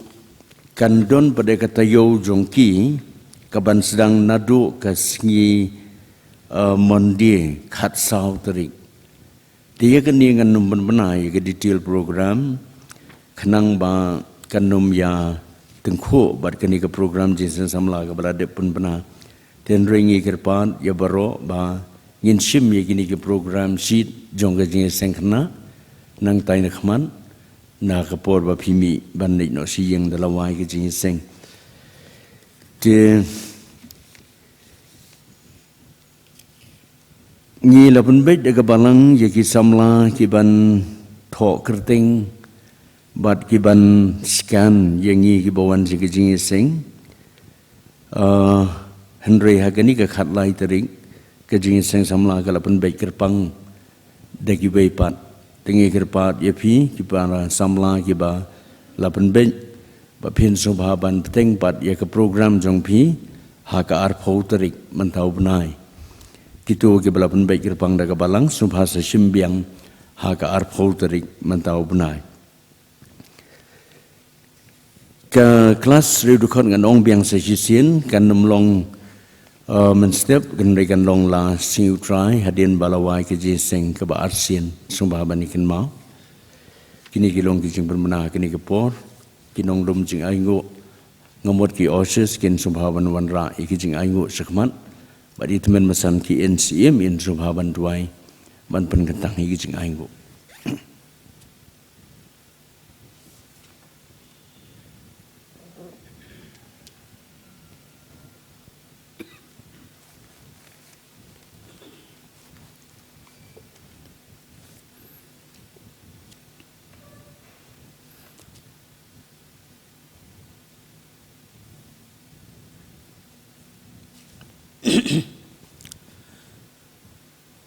kan don pat de ka taïew jong ki, kaban sdang naduh ka sngi, eh, Monday, khatsaw tarik. Te ïa kane ngan nym pynbna ïa ka detail program, khnang ba kan nym ïa tyngkhuh bad kane ka program jingïaseng samla kaba la dep pynbna. Te hynrei ngi kyrpad ïa baroh ba ngin shim ïa kine ki program sheet jong ka jingïaseng khynnah nangtai na khmat, na ka por ba phi mih ban leit noh sha ïing da la wai ka jingïaseng. Te ngi la pynbeit da ka balang ïa ki samla kiban thoh kyrteng bad kiban scan ïa ngi kiba wan sha ka jingïaseng. Ah, hynrei ha kane ka khatlai tarik ka jingïaseng samla ka la pynbeit kyrpang da kiwei pat. Te ngi kyrpad ïa phi ki para samla kiba la pynbeit ba phin sngewbha ban bteng pat ïa ka program jong phi ha ka arphew tarik mynta u bnai. Kito kiba la pynbeit kyrpang da ka balang sngewbha sa shim biang ha ka arphew tarik mynta u bnai. Ka klas riewdkhot ngan ong biang sa shisien, kan nym long, eh, mynstep, kan dei kan long la Sngi U Trai hadien ba la wai ka jingïaseng kaba arsien, sngewbha ban ïa kynmaw. Kine ki long ki jingpynbna kine ki por, ki nonglum jingainguh, nga mut ki ushers kin sngewbha ban wanrah ïa ki jingainguh shakhmat, bad i tymmen basan ki N C M in sngewbha ban duwai, ban pynkyntang ïa ki jingainguh.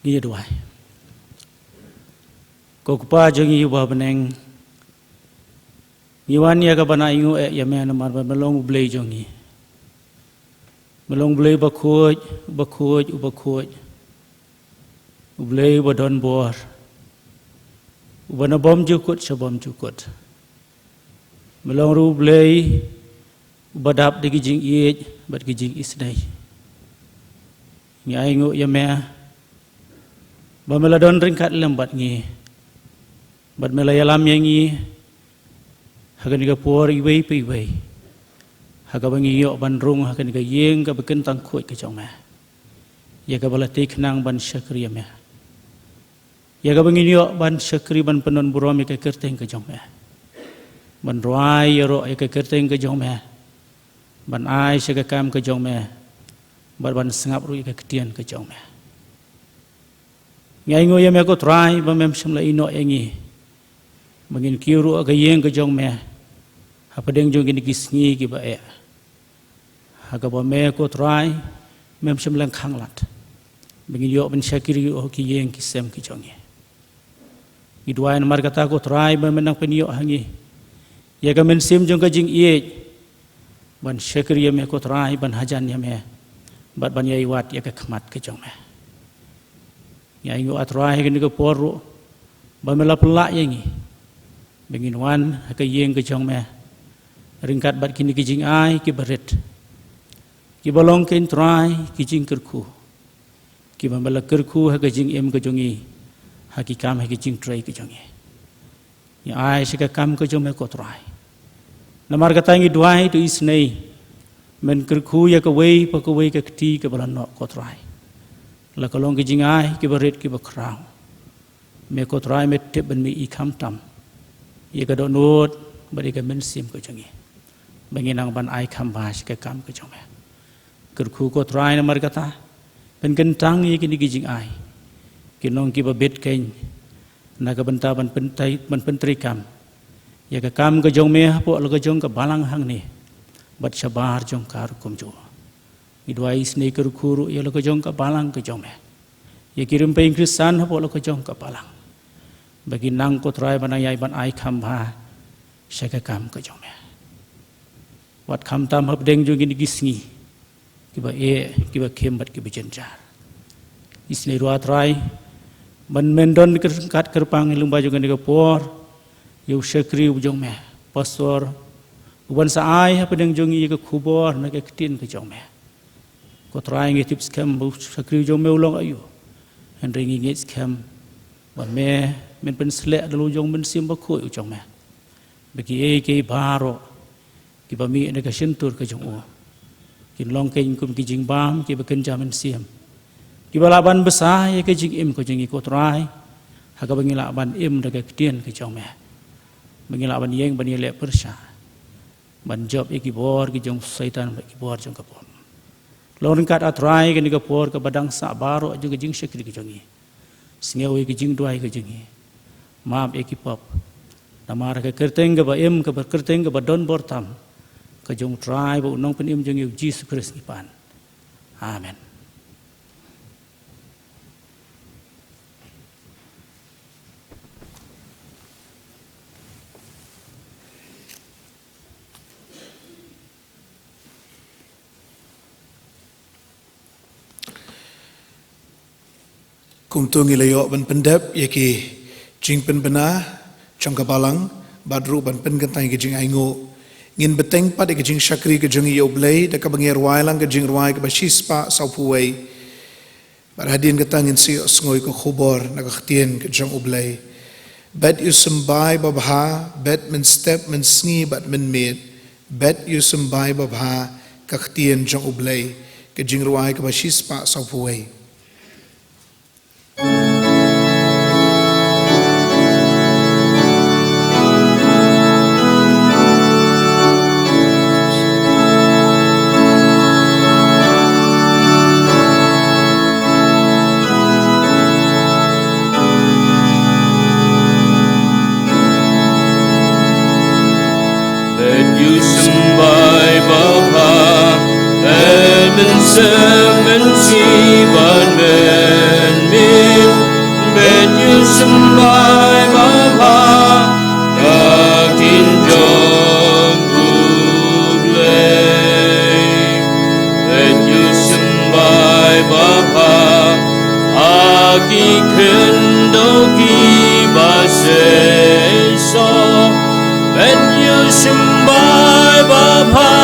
Ngi duwai. Ko Kpa jong ngi uba ha bneng, ngi wan ïa ka ban ainguh eh ïa me namar ba me long U Blei jong ngi. Me long U Blei uba khuid, uba khuid, uba khuid. U Blei uba don bor, uba na bym jukut sha bym jukut. Me long ruh U Blei uba dap da ki jingïeit bad ki jingisnei. Ngi ainguh ïa me ba me la don ryngkat lem bad ngi, bad me la ïalam ïa ngi ha kane ka por iwei pa iwei, ha kaba ngi ïoh ban rung ha kane ka ïing kaba kyntang khuid ka jong me, ïa kaba la tei khnang ban shakri ïa me, ïa kaba ngi ïoh ban shakri ban pyndon burom ïa ka kyrteng ka jong me, ban rwai ïaroh ïa ka kyrteng ka jong me, ban ai sha ka kam ka jong me, bad ban sngap ruh ïa ka ktien ka jong me. Ngi ainguh ïa me ko Trai ba mem shym la ïehnoh ïa ngi ba ngin kiew ruh ha ka ïing ka jong me hapdeng jong kine ki sngi kiba eh, ha kaba me ko Trai mem shym la khang lad ba ngin ïoh ban shakri ruh ha ki ïing ki sem ki jong ngi. Ngi duwai namar kata ko Trai ba men nang pynïoh ha ngi ïa ka mynsiem jong ka jingïeit ban shakri ïa me ko Trai, ban hajan ïa me, bad ban ïai wad ïa ka khmat ka jong me. Ngi ainguh ah Trai ha kane ka por ruh ba me la pynlah ïa ngi ba ngin wan ha ka ïing ka jong me ryngkat bad kine ki jingai kiba rit, kiba long kein Trai ki jingkyrkhu, kiba me la kyrkhu ha ka jingim ka jong ngi, ha ki kam ha ki jingtrei ka jong ngi. Ngi ai sha ka kam ka jong me ko Trai. Namar kata ngi duwai to isynei men kyrkhu ïa kawei pa kawei ka kti kaba la noh ko Trai, la ka long ki jingai kiba rit kiba khraw. Me ko Trai me tip ban me i kham tam ïa ka dohnud bad ïa ka mynsiem ka jong ngi ba ngin nang ban ai kham bha sha ka kam ka jong me. Kyrkhu ko Trai namar kata, pynkyntang ïa kine ki jingai, ki long kiba bit kein na ka bynta ban pyntai, ban pyntreikam ïa ka kam ka jong me hapoh la ka jong ka balang hangne bad shabar jong ka ruh kumjuh. Ngi duwai isynei kyrkhu ruh ïa la ka jong ka balang ka jong me, ïa ki rympei Khristan hapoh la ka jong ka balang, ba kin nang ko Trai ban nang ïai ban ai kham bha sha ka kam ka jong me. Wat kham tam hapdeng jong kine ki sngi kiba eh, kiba khim bad kiba jynjar. Isynei ruh ah Trai ban men don ryngkat kyrpang lyngba jong kane ka por ïa u shakri u jong me, Pastor, uban sa ai hapdeng jong ngi ïa ka khubor na ka ktien ka jong me. Ko Trai ngi tip skhem ba u shakri u jong me u long aïu, hynrei ngi ngeit skhem ba me men pynsleh da la u jong Mynsiem Bakhuid u jong me, ba kiei kiei baroh kiba mih na ka shyntur ka jong u kin long kein kum ki jingbam kiba kynja mynsiem, kiba lah ban bsa ïa ka jingim ka jong ngi ko Trai, ha kaba ngi lah ban im da ka ktien ka jong me, ba ngi lah ban ïeng ban ïaleh pyrshah, ban jop ïa ki bor ki jong Soitan bad ki bor jong ka bom. Long ryngkat ah Trai kane ka por kaba dang sah baroh jong ka jingshakri ka jong ngi. Sngew ïa ki jingduwai ka jong ngi. Map ïa ki pop. Namar ka kyrteng kaba im, kaba kyrteng kaba don bor tam ka jong u Trai bad u Nongpynim jong ngi u Jisu Khrist ngi pan. Amen. Kumto ngi la ïoh ban pyndep ïa ki jingpynbna jong ka balang bad ruh ban pynkyntang ïa ki jingainguh. Ngin bteng pat ïa ki jingshakri ka jong ngi ïa U Blei da kaba ngi rwai lang ka jingrwai kaba shispah sawphew wei. Bad hadien kata ngin sa ïohsngew ïa ka khubor na ka ktien ka jong U Blei. Bet ïa u symbai babha, bet mynstep mynsngi bad mynmiet, bet ïa u symbai babha, ka ktien jong U Blei. Ka jingrwai kaba shispah sawphew wei. Bet ïa u symbai babha, bet mynsiem mynsngi bad mynmiet, bet ïa u symbai babha, ka ktien jong U Blei. Bet ïa u symbai babha, ha ki khyndew kiba seisoh. Bet ïa u symbai babha,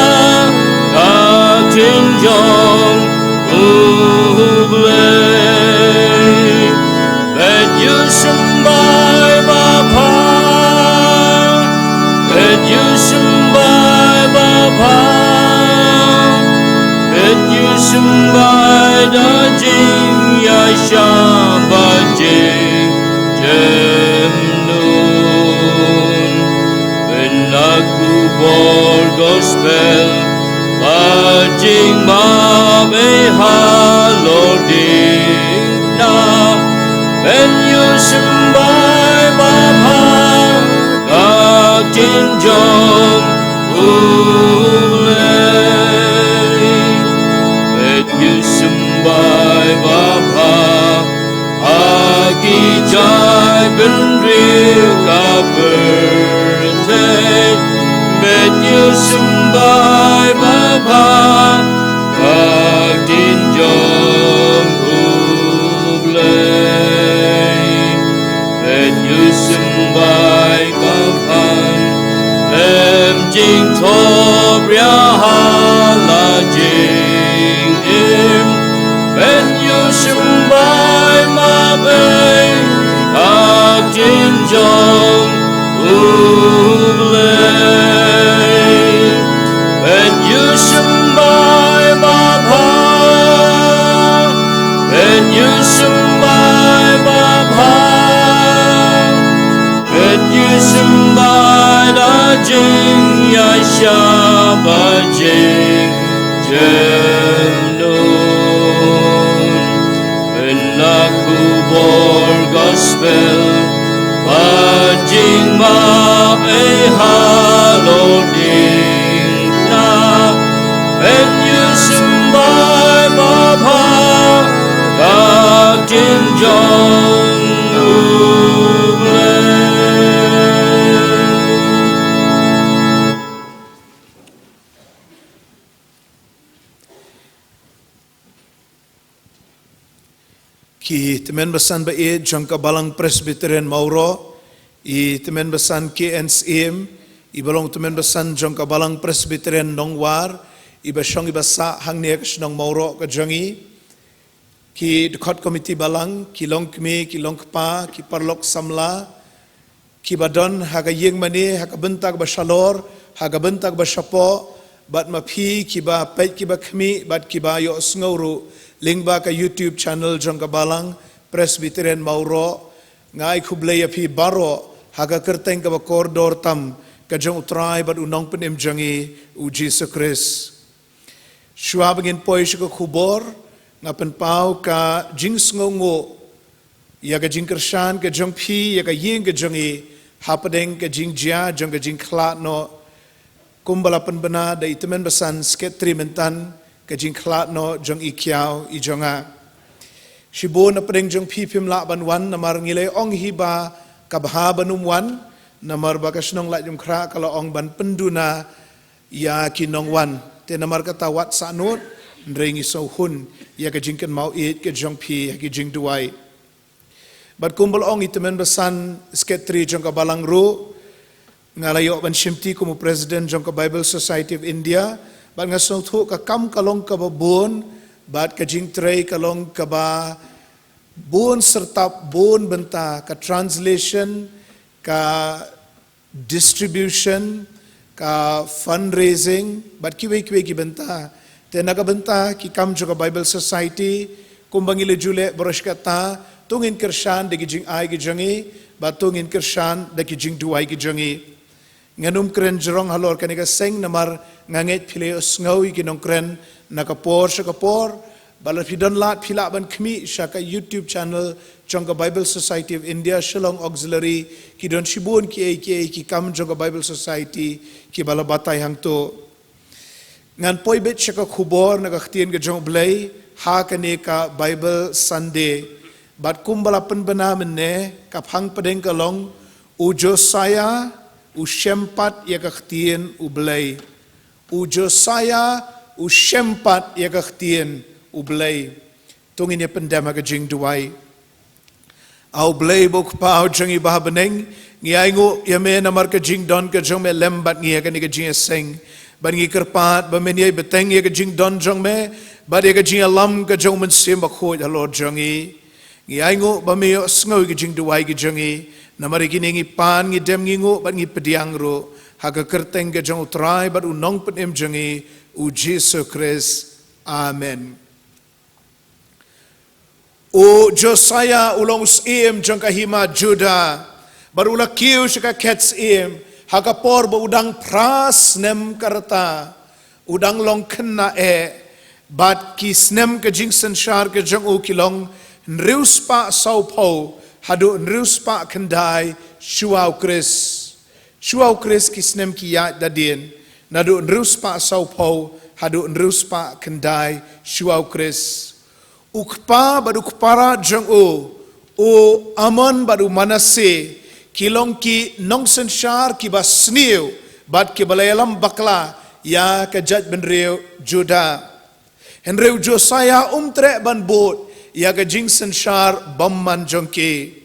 ka ktien jong U Blei. Bet ïa u symbai babha, bet ïa u symbai babha, bet ïa u symbai da jingïaishah bad jingjemnud. Pynlah khubor gospel, ba jingmap ei halor ding na. Bet ïa u symbai babha, ka ktien jong U Blei. Bet ïa u symbai babha, ha ki jaitbynriew ka pyrthei. Bet ïa u symbai babha, ka ktien jong U Blei. Bet ïa u symbai babha, lem jingthop ria ha la jingim. Bet ïa u symbai map ei, ka ktien jong U Blei. Bet ïa u symbai babha, bet ïa u symbai babha, bet ïa u symbai da jingïaishah bad jingjemnud. Pynlah khubor gospel, ba jingmap ei halor ding na. Bet ïa u symbai babha, ka ktien jong U Blei. Ki tymmen basan ba ïeit jong ka Balang Presbyterian Mawroh, i tymmen basan K N Syiem, iba long tymmen basan jong ka Balang Presbyterian Nongwar, iba shong iba sah hangne ha ka shnong Mawroh ka jong ngi. Ki dkhot komiti balang, ki longkmie, ki longkpa, ki paralok samla, kiba don ha ka ïing mane, ha ka bynta kaba shalor, ha ka bynta kaba shapoh, bad ma phi kiba peit kiba khmih, bad kiba ïohsngew ruh lyngba ka YouTube channel jong ka Balang Presbyterian Mawroh, nga ai khublei ïa phi baroh ha ka kyrteng kaba kordor tam ka jong U Trai bad U Nongpynim jong ngi, U Jisu Khrist. Shuwa ba ngin poi sha ka khubor, nga pynpaw ka jingsngewnguh ïa ka jingkyrshan ka jong phi ïa ka ïing ka jong ngi, hapdeng ka jingjia jong ka jingkhlad noh, kumba la pynbna da i tymmen basan Secretary mynta, ka jingkhlad noh jong i khiaw i jong nga. Shibun hapdeng jong phi phim lah ban wan namar ngi la ong hi ba ka bha ban ym wan, namar ba ka shnong Laitumkhrah ka la ong ban pynduna ïa ki nongwan. Te namar kata wat sahnud, hynrei ngi sngewhun ïa ka jingkynmaw ïeit ka jong phi ha ki jingduwai. Bad kumba la ong i tymmen basan Secretary jong ka Balang ruh, nga la ïoh ban shimti kum u President jong ka Bible Society of India, bad nga sngewthuh ka kam ka long kaba bun, bad ka jingtrei ka long kaba bun syrtap, bun bynta, ka translation, ka distribution, ka fundraising, bad kiwei kiwei ki bynta. Te na ka bynta ki kam jong ka Bible Society, kumba ngi la ju leh baroh shi katta, to ngin kyrshan da ki jingai ki jong ngi, bad to ngin kyrshan da ki jingduwai ki jong ngi. Ngan ym kren jrong halor kane ka seng namar nga ngeit phi la ïohsngew ïa ki nongkren na ka por sha ka por, bad lada phi don lad phi lah ban khmih sha ka YouTube channel jong ka Bible Society of India Shillong Auxiliary, ki don shibun kiei kiei ki kam jong ka Bible Society kiba la batai hangto. Ngan poi beit sha ka khubor na ka ktien ka jong U Blei ha kane ka Bible Sunday. Bad kumba la pynbna mynne, ka phang pdeng ka long: U Josiah u shem pat ïa ka ktien U Blei. U Josiah u shem pat ïa ka ktien U Blei. To ngin ïa pyndem ha ka jingduwai. A U Blei ba u Kpa u jong ngi ba ha bneng, ngi ainguh ïa me namar ka jingdon ka jong me lem bad ngi ha kane ka jingïaseng. Bad ngi kyrpad ba men ïai bteng ïa ka jingdon jong me bad ïa ka jingïalam ka jong U Mynsiem Bakhuid halor jong ngi. Ngi ainguh ba me ïohsngew ïa ka jingduwai ka jong ngi. Namar ïa kine ngi pan, ngi dem, ngi nguh bad ngi pdiang ruh ha ka kyrteng ka jong U Trai bad U Nongpynim jong ngi, U Jisu Khrist. Amen. U Josiah u long u syiem jong ka hima Judah, bad u la kiew sha ka khet syiem ha ka por ba u dang phra snem ka rta. U dang long khynnah eh, bad ki snem ka jingsynshar ka jong u ki long hynriew spah sawphew haduh hynriew spah khyndai shuwa U Khrist. Shuwa U Khrist ki snem ki ïaid da dien, naduh hynriew spah sawphew haduh hynriew spah khyndai shuwa U Khrist. U kpa bad u kpara jong u, u Amon bad u Manasseh, ki long ki nongsynshar kiba sniew bad kiba la ïalam bakla ïa ka jaitbynriew Judah. Hynrei u Josiah um treh ban bud ïa ka jingsynshar bymman jong ki.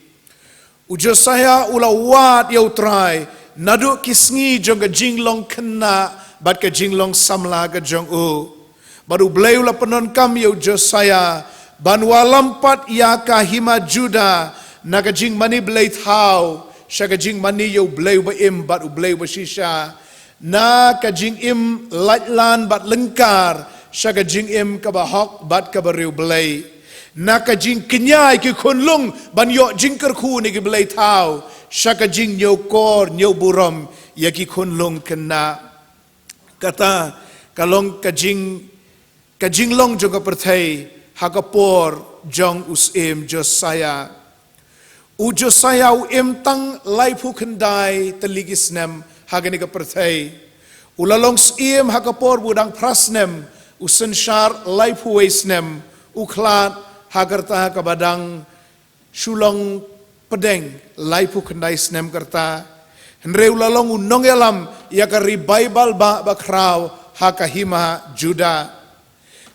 U Josiah u la wad ïa U Trai naduh ki sngi jong ka jinglong khynnah bad ka jinglong samla ka jong u. Bad U Blei u la pyndonkam ïa u Josiah ban wallam pat ïa ka hima Judah na ka jingmane blei thaw sha ka jingmane ïa U Blei uba im bad U Blei uba shisha, na ka jingim laitlan bad lyngkar sha ka jingim kaba hok bad kaba riewblei, na ka jingkñia ïa ki khunlung ban ïoh jingkyrkhu na ki blei thaw sha ka jingñiewkor ñiewburom ïa ki khunlung khynnah. Kata ka long ka jing ka jinglong jong ka pyrthei ha ka por jong u syiem Josiah. U Josiah u im tang laiphew khyndai tylli ki snem ha kane ka pyrthei. U la long syiem ha ka por ba u dang phra snem, u synshar laiphew wei snem, u khlad ha ka rta kaba dang shu long pdeng laiphew khyndai snem ka rta. Hynrei u la long u nongïalam ïa ka ri Baibl ba, ba khraw ha ka hima Judah.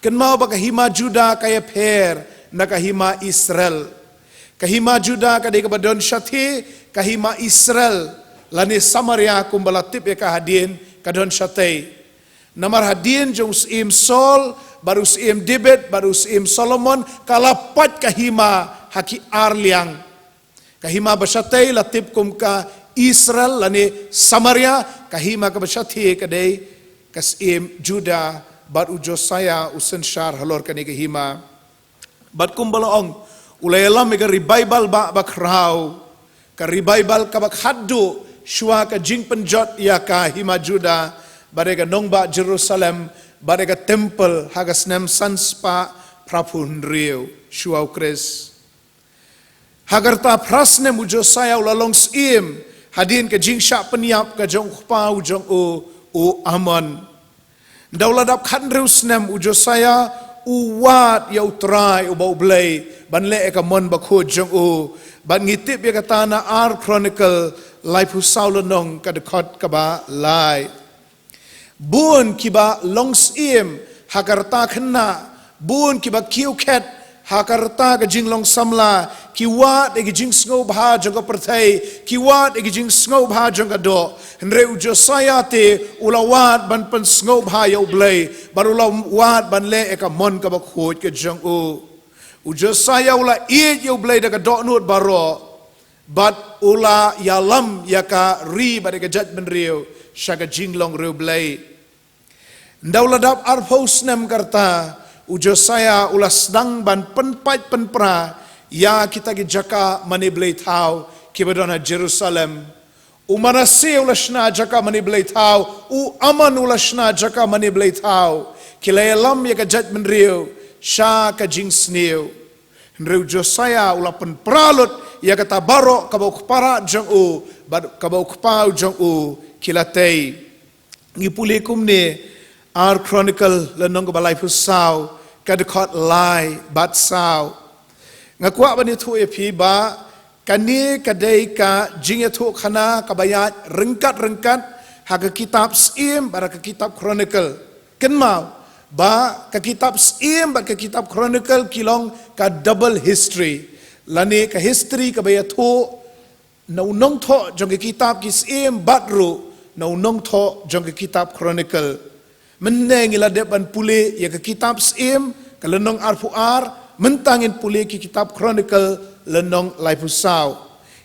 Kynmaw ba ka hima Judah ka ïapher na ka hima Israel. Ka hima Judah ka dei kaba don shathie, ka hima Israel lane Samaria kumba la tip ïa ka hadien ka don shatei. Namar hadien jong u syiem Saul bad u syiem David bad u syiem Solomon ka la pait ka hima ha ki ar liang. Ka hima ba shatei la tip kum ka Israel lane Samaria, ka hima kaba shathie ka dei ka syiem Judah bad u Josiah u synshar halor kane ka hima. Bad kumba la ong, u la ïalam ïa ka ri Baibl ba, ba khraw, ka ri Baibl kaba khatduh shuwa ka jingpynjot ïa ka hima Judah bad ïa ka nongbah Jerusalem bad ïa ka temple ha ka snem san spah phraphew hynriew shuwa U Khrist. Ha ka rta phra snem u Josiah u la long syiem hadien ka jingshah pynïap ka jong u kpa u jong u, u Amon. Ynda u la dap khathynriew snem u Josiah u wad ïa U Trai uba U Blei ban leh ïa ka mon bakhuid jong u. Bad ngi tip ïa kata na Ar Chronicle laiphew saw lynnong ka dkhot kaba lai. Bun kiba long syiem ha ka rta khynnah, bun kiba kiew khet ha ka rta ka jinglong samla, ki wad ïa ki jingsngewbha jong ka pyrthei, ki wad ïa ki jingsngewbha jong ka doh. Hynrei u Josiah te u la wad ban pynsngewbha ïa U Blei bad u la wad ban leh ïa ka mon kaba khuid ka jong u. U Josiah u la ïeit ïa U Blei da ka dohnud baroh. Bad u la ïalam ïa ka ri bad ïa ka jaitbynriew sha ka jinglong riewblei. Ynda u la dap arphew snem ka rta, u Josaïa u la sdang ban pynpait pynpra ïa kita ki jaka mane blei thaw kiba don ha Jerusalem. U Manase u la shna jaka mane blei thaw, u Amon u la shna jaka mane blei thaw. Ki la ïalam ïa ka jaitbynriew sha ka jingsniew. Hynrei u Josaïa u la pynpra lut ïa kata baroh kaba u kparad jong u bad kaba u kpa jong u ki la tei. Ngi pule kumne, Ar Chronicle lynnong kaba laiphew saw, ka dkhot lai bad saw. Nga kwah ban ïathuh ïa phi ba kane ka dei ka jingïathuhkhana kaba ïaid ryngkat ryngkat ha ka kitab Syiem bad ha ka kitab Chronicle. Kynmaw ba ka kitab Syiem bad ka kitab Chronicle ki long ka double history, lane ka history kaba ïathuh na u nongthoh jong ka kitab ki Syiem bad ruh na u nongthoh jong ka kitab Chronicle. Mynne ngi la dep ban pule ïa ka kitab Syiem, ka lynnong arphew ar, mynta ngin pule ki kitab Chronicle, lynnong laiphew saw,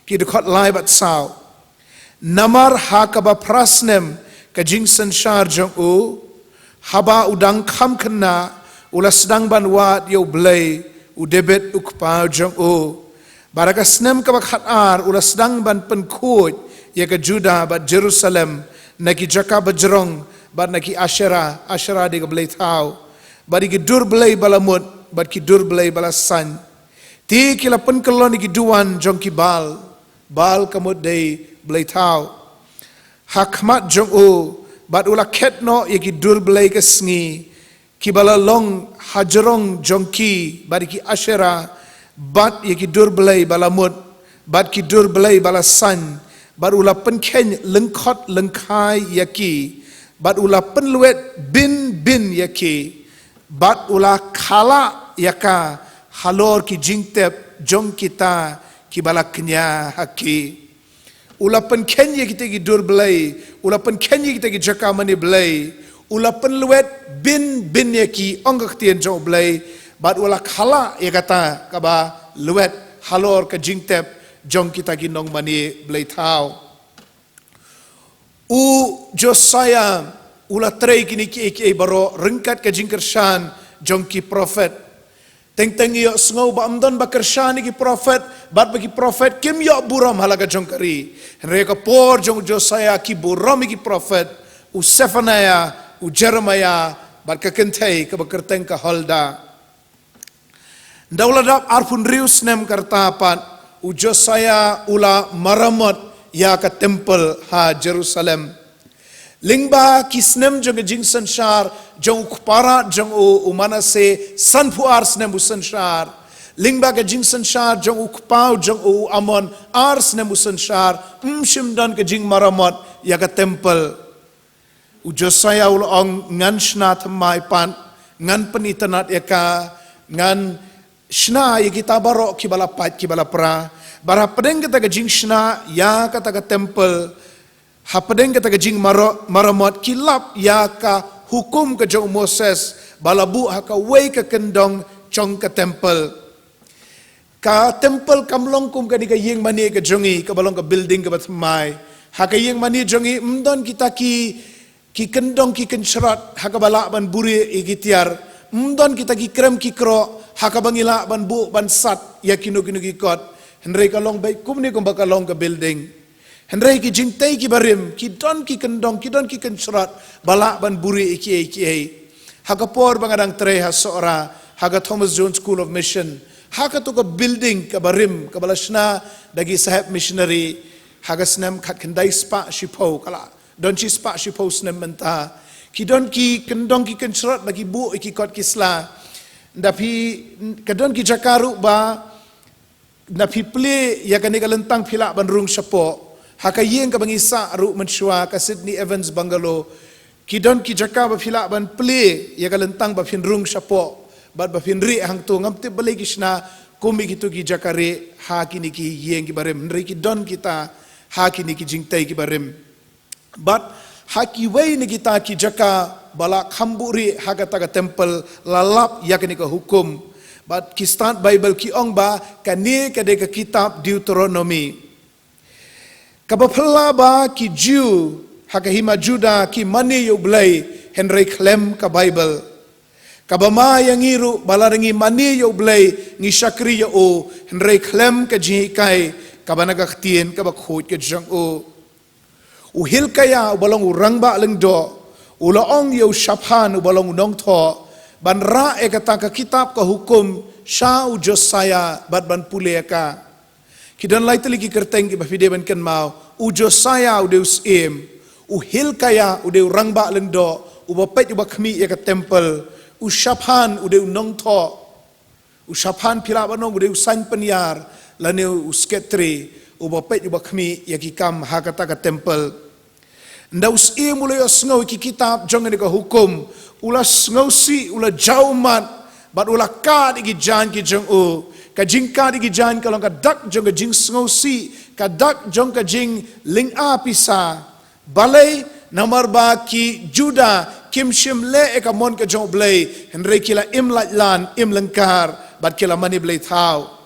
ki dkhot lai bad saw. Namar ha kaba phra snem ka jingsynshar jong u, haba u dang kham khynnah, u la sdang ban wad ïa U Blei, u David u kpa jong u. Bad ha ka snem kaba khatar u la sdang ban pynkhuid ïa ka Juda bad Jerusalem na ki jaka bajrong bad na ki Ashera, Ashera dei ka blei thaw, bad ïa ki dur blei ba la mut bad ki dur blei ba la saiñ. Te ki la pynkyllon ïa ki duwan jong ki Baal, Baal ka mut dei blei thaw, ha khmat jong u, bad u la khet noh ïa ki dur blei ka sngi kiba la long hajrong jong ki, bad ïa ki Ashera, bad ïa ki dur blei ba la mut, bad ki dur blei ba la saiñ, bad u la pynkheiñ lyngkhot lyngkhai ïa ki, bad u la pynlwet bin bin ïa ki, bad u la khalah ïa ka halor ki jingtep jong kita kiba la kñia ha ki. U la pynkheiñ ïa kita ki dur blei, u la pynkheiñ ïa kita ki jaka mane blei, u la pynlwet bin bin ïa ki, ong ka ktien jong U Blei, bad u la khalah ïa kata kaba lwet halor ka jingtep jong kita ki nongmane blei thaw. U Josaïa u la trei kine kiei kiei baroh ryngkat ka jingkyrshan jong ki prophet. Teng teng ïohsngew ba ym don ba kyrshan ïa ki prophet, bad ba ki prophet kim ïoh burom ha la ka jong ka ri. Hynrei ka por jong u Josaïa ki burom ïa ki prophet, u Sephaniah, u Jeremiah, bad ka kynthei kaba kyrteng ka Huldah. Ynda u la dap arphew hynriew snem ka rta pat, u Josaïa u la maramot ïa ka temple ha Jerusalem. Lyngba ki snem jong ka jingsynshar jong u kparad jong u, u Manase, sanphew ar snem u synshar. Lyngba ka jingsynshar jong u kpa jong u, u Amon, ar snem u synshar, ym shym don ka jingmaramot ïa ka temple. U Josaïa u la ong, ngan shna thymmai pat, ngan pynitynnad ïa ka, ngan shna ïa kita baroh kiba la pait kiba la pra. Bad hapdeng kata ka jingshna ïa kata ka temple, hapdeng kata ka jingmaro-, maramot, ki lap ïa ka hukum ka jong u Moses ba la buh ha kawei ka kyndong jong ka temple. Ka temple kam long kum kane ka ïing mane ka jong ngi kaba long ka building kaba thymmai. Ha ka ïing mane jong ngi ym don kita ki, ki kyndong ki kynshrot ha kaba lah ban buhrieh ïa ki tiar. Ym don kita ki krem ki kroh ha kaba ngi lah ban buh ban sat ïa kino kino ki kot. Hynrei ka long beit kumne kumba ka long ka building. Hynrei ki jingtei kiba rim, ki don ki kyndong, ki don ki kynshrot ba lah ban buhrieh ïa kiei kiei. Ha ka por ba nga dang trei ha Sohra, ha ka Thomas Jones School of Mission, ha kato ka building kaba rim kaba la shna da ki sahep missionary ha ka snem khatkhyndai spah shiphew, ka la don shi spah shiphew snem mynta. Ki don ki kyndong ki kynshrot ba ki buh ïa ki kot ki sla. Ynda phi, ka don ki jaka ruh ba ynda phi plie ïa kane ka lyntang phi lah ban rung shapoh. Ha ka ïing kaba ngi sah ruh mynshuwa, ka Sydney Evans Bungalow, ki don ki jaka ba phi lah ban plie ïa ka lyntang ba phin rung shapoh bad ba phin rieh hangto. Ngam tip balei ki shna kum ïa kito ki jaka rieh ha kine ki ïing kiba rim, hynrei ki don kita ha kine ki jingtei kiba rim. Bad ha kiwei na kita ki jaka ba la kham buhrieh ha kata ka temple, la lap ïa kane ka hukum. Bad ki stad Baibl ki ong ba kane ka dei ka kitab Deuteronomy. Kaba phylla ba ki Jiw ha ka hima Juda ki mane ïa U Blei hynrei khlem ka Baibl. Kaba ma ïa ngi ruh ba lada ngi mane ïa U Blei ngi shakri ïa u hynrei khlem ka jinghikai kaba na ka ktien kaba khuid ka jong u. U Hilkiah uba long u rangbah lyngdoh u la ong ïa u Shaphan uba long u nongthoh ban rah ïa kata ka kitab ka hukum sha u Josiah bad ban pule ïa ka. Ki don lai tylli ki kyrteng kiba phi dei ban kynmaw. U Josiah u dei u syiem, u Hilkiah u dei u rangbah lyngdoh uba peit uba khmih ïa ka temple, u Shaphan u dei u nongthoh. U Shaphan phi lah ban ong u dei u sain pynïar lane u secretary uba peit uba khmih ïa ki kam ha kata ka temple. Ynda u syiem u la ïohsngew ïa ki kitab jong kane ka hukum u la sngewsih, u la jaw ummat bad u la kad ïa ki jaiñ ki jong u. Ka jingkad ïa ki jaiñ ka long ka dak jong ka jingsngewsih, ka dak jong ka jinglynga pisa. Balei? Namar ba ki Juda kim shym leh ïa ka mon ka jong U Blei hynrei ki la im laitlan, im lyngkar bad ki la mane blei thaw.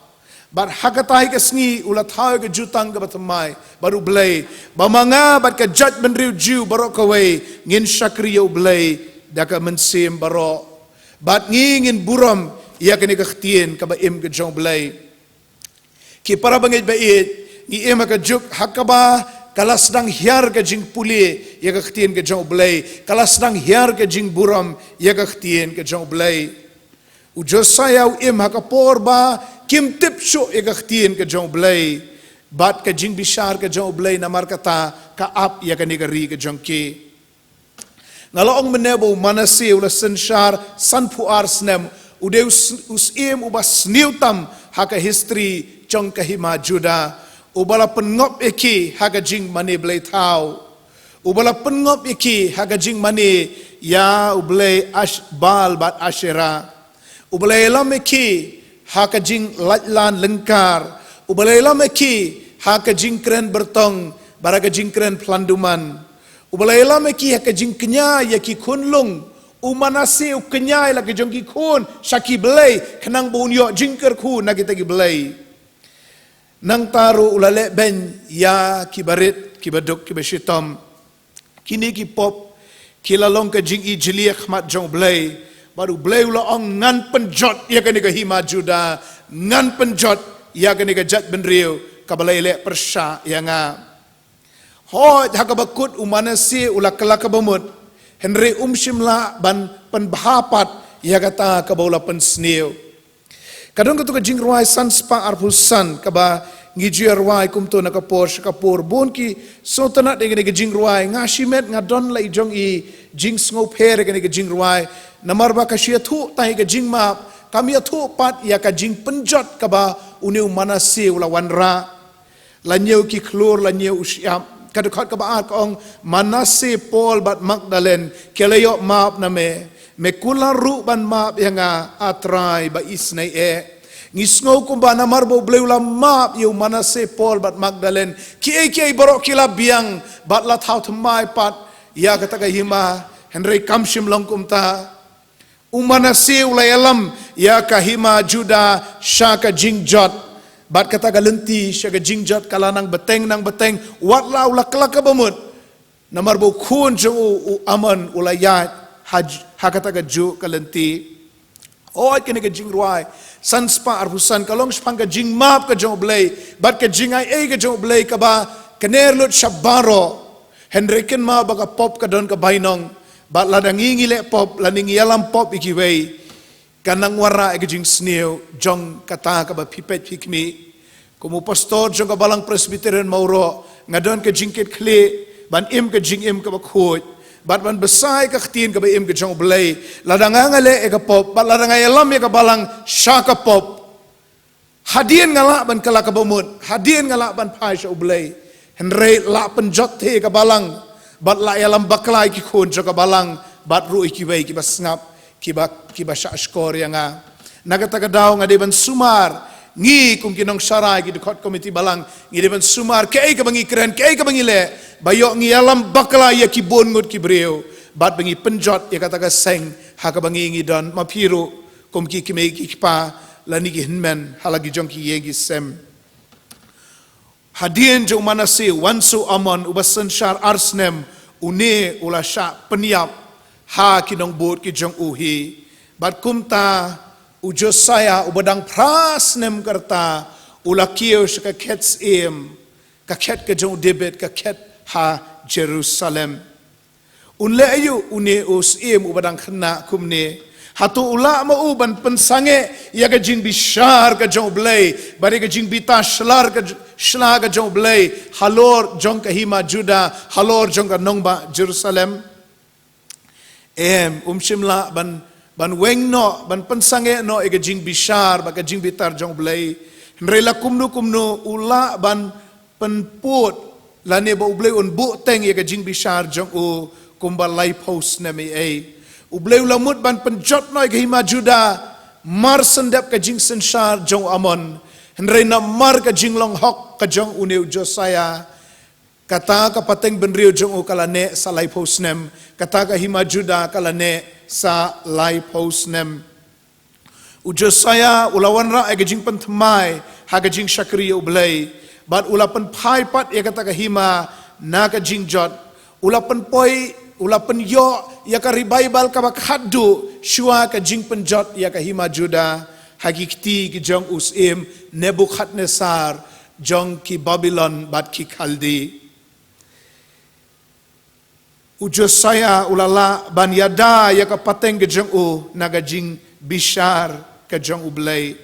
Bad ha kata hi ka sngi u la thaw ïa ka jutang kaba thymmai bad U Blei, ba ma nga bad ka jaitbynriew Jiw baroh kawei ngin shakri ïa U Blei da ka mynsiem baroh. Bad ngi ngin burom ïa kane ka ktien kaba im ka jong U Blei. Ki para bangeit ba ïeit, ngi im ha ka juk ha kaba ka la sdang hiar ka jingpule ïa ka ktien ka jong U Blei, ka la sdang hiar ka jingburom ïa ka ktien ka jong U Blei. U Josiah u im ha ka por ba kim tip shuh ïa ka ktien ka jong U Blei bad ka jingbishar ka jong U Blei, namar kata ka ap ïa kane ka ri ka jong ki. Nga la ong mynne ba u Manasseh u la synshar sanphew ar snem, u dei u s-, u syiem uba sniew tam ha ka history jong ka hima Juda, uba la pynngop ïa ki ha ka jingmane blei thaw, uba la pynngop ïa ki ha ka jingmane ïa u blei Ash-, Baal bad Asherah. Uba la ïalam ïa ki ha ka jinglaitlan lyngkar. Uba la ïalam ïa ki ha ka jingkren byrtong bad ha ka jingkren phlan duman. Uba la ïalam ïa ki ha ka jingkñia ïa ki khunlung. U Manasseh u kñia ïa la ki jong ki khun sha ki blei khnang ba un ïoh jingkyrkhu na kita ki blei. Nangta ruh u la leh beiñ ïa kiba rit, kiba duk, kiba shitom. Kine ki pop ki la long ka jingijli ha khmat jong U Blei. Bad U Blei u la ong, ngan pynjot ïa kane ka hima Juda, ngan pynjot ïa kane ka jaitbynriew kaba la ïaleh pyrshah ïa nga. Hooid, ha kaba kut u Manasseh u la kylla kaba mut, hynrei um shym lah ban pynbha pat ïa kata kaba u la pynsniew. Ka don kato ka jingrwai san spah arphew san kaba ngi ju ïa rwai kumto na ka por sha ka por. Bun ki sngewtynnad ïa kane ka jingrwai. Nga shimet nga don la i jong i jingsngewpher ïa kane ka jingrwai. Namar ba ka shu ïathuh tang ïa ka jingmap, kam ïathuh pat ïa ka jingpynjot kaba une u Manasseh u la wanrah. La ñiew ki khlur, la ñiew u shyiap. Ka dkhot kaba ar ka ong, Manasseh, Paul bad Magdalene ki la ïoh map na me. Me kular ruh ban map ïa nga, A Trai ba isynei eh. Ngi sngew kumba namar ba U Blei u la map ïa u Manasseh, Paul bad Magdalene, kiei kiei baroh ki la biang bad la thaw thymmai pat ïa kata ka hima. Hynrei kam shym long kumta. U Manasseh u la ïalam ïa ka hima Juda sha ka jingjot. Bad kata ka lynti sha ka jingjot ka la nang bteng nang bteng, wat la u la kylla kaba mut. Namar ba u khun jong u, u Amon, u la ïaid ha j-, ha kata kajuh ka lynti. Hooid, kane ka jingrwai san spah arphew san ka long shaphang ka jingmap ka jong U Blei bad ka jingaiei ka jong U Blei kaba kner lut sha baroh. Hynrei kynmaw ba ka pop ka don ka bainong. Bad lada ngi ngi leh pop, lada ngi ïalam pop ïa kiwei, kan nang wanrah ïa ka jingsniew jong kata kaba phi peit phi khmih. Kum u pastor jong ka Balang Presbyterian Mawroh, nga don ka jingkitkhlieh ban im ka jingim kaba khuid bad ban bsa ïa ka ktien kaba im ka jong U Blei. Lada nga nga leh ïa ka pop bad lada nga ïalam ïa ka balang sha ka pop, hadien nga lah ban kylla kaba mut, hadien nga lah ban phai sha U Blei. Hynrei lah pynjot hi ïa ka balang bad lah ïalam bakla ïa ki khun jong ka balang bad ruh ïa kiwei kiba sngap, kiba, kiba shah shkor ïa nga. Na kata ka daw nga dei ban sumar, ngi kum ki nongsharai, ki dkhot komiti balang, ngi dei ban sumar kaei kaba ngi kren, kaei kaba ngi leh, ba ïoh ngi ïalam bakla ïa ki bun ngut ki briew bad ba ngi pynjot ïa kata ka seng ha kaba ngi ngi don, ma phi ruh kum ki kmie ki kpa lane ki hynmen ha la ki jong ki ïing ki sem. Hadien jong u Manasseh, wan sha u Amon, uba synshar ar snem, une u la shah pynïap ha ki nongbud ki jong u hi. Bad kumta u Josiah, uba dang phra snem ka rta, u la kiew sha ka khet syiem, ka khet ka jong u David, ka khet ha Jerusalem. Un leh aïu une u syiem uba dang khynnah kumne? Hato u lah ma u ban pynsangeh ïa ka jingbishar ka jong u Blei, bad ïa ka jingbitar shla ka, shla ka jong u Blei halor jong ka hima Judah, halor jong ka nongbah Jerusalem? Em, um shym lah ban, ban weng noh, ban pynsangeh noh ïa ka jingbishar bad ka jingbitar jong u Blei. Hynrei la kumno kumno u lah ban pynpud, lane ba u Blei un buhteng ïa ka jingbishar jong u kumba laiphew snem ei ei. U Blei u la mut ban pynjot noh ïa ka hima Judah mar shen dep ka jingsynshar jong u Amon. Hynrei namar ka jinglong hok ka jong une u Josiah, kata ka pateng bynriew jong u ka la neh sa laiphew snem, kata ka hima Judah ka la neh sa laiphew snem. U Josiah u la wanrah ïa ka jingpynthymmai ha ka jingshakri ïa u Blei, bad u la pynphai pat ïa kata ka hima na ka jingjot. U la pynpoi, u la pynïoh ïa ka revival kaba khatduh shuwa ka jingpynjot ïa ka hima Judah ha ki kti ki jong u syiem Nebukhadnessar jong ki Babilon bad ki Khaldi. U Josiah u la lah ban ïada ïa ka pateng ka jong u na ka jingbishar ka jong u Blei.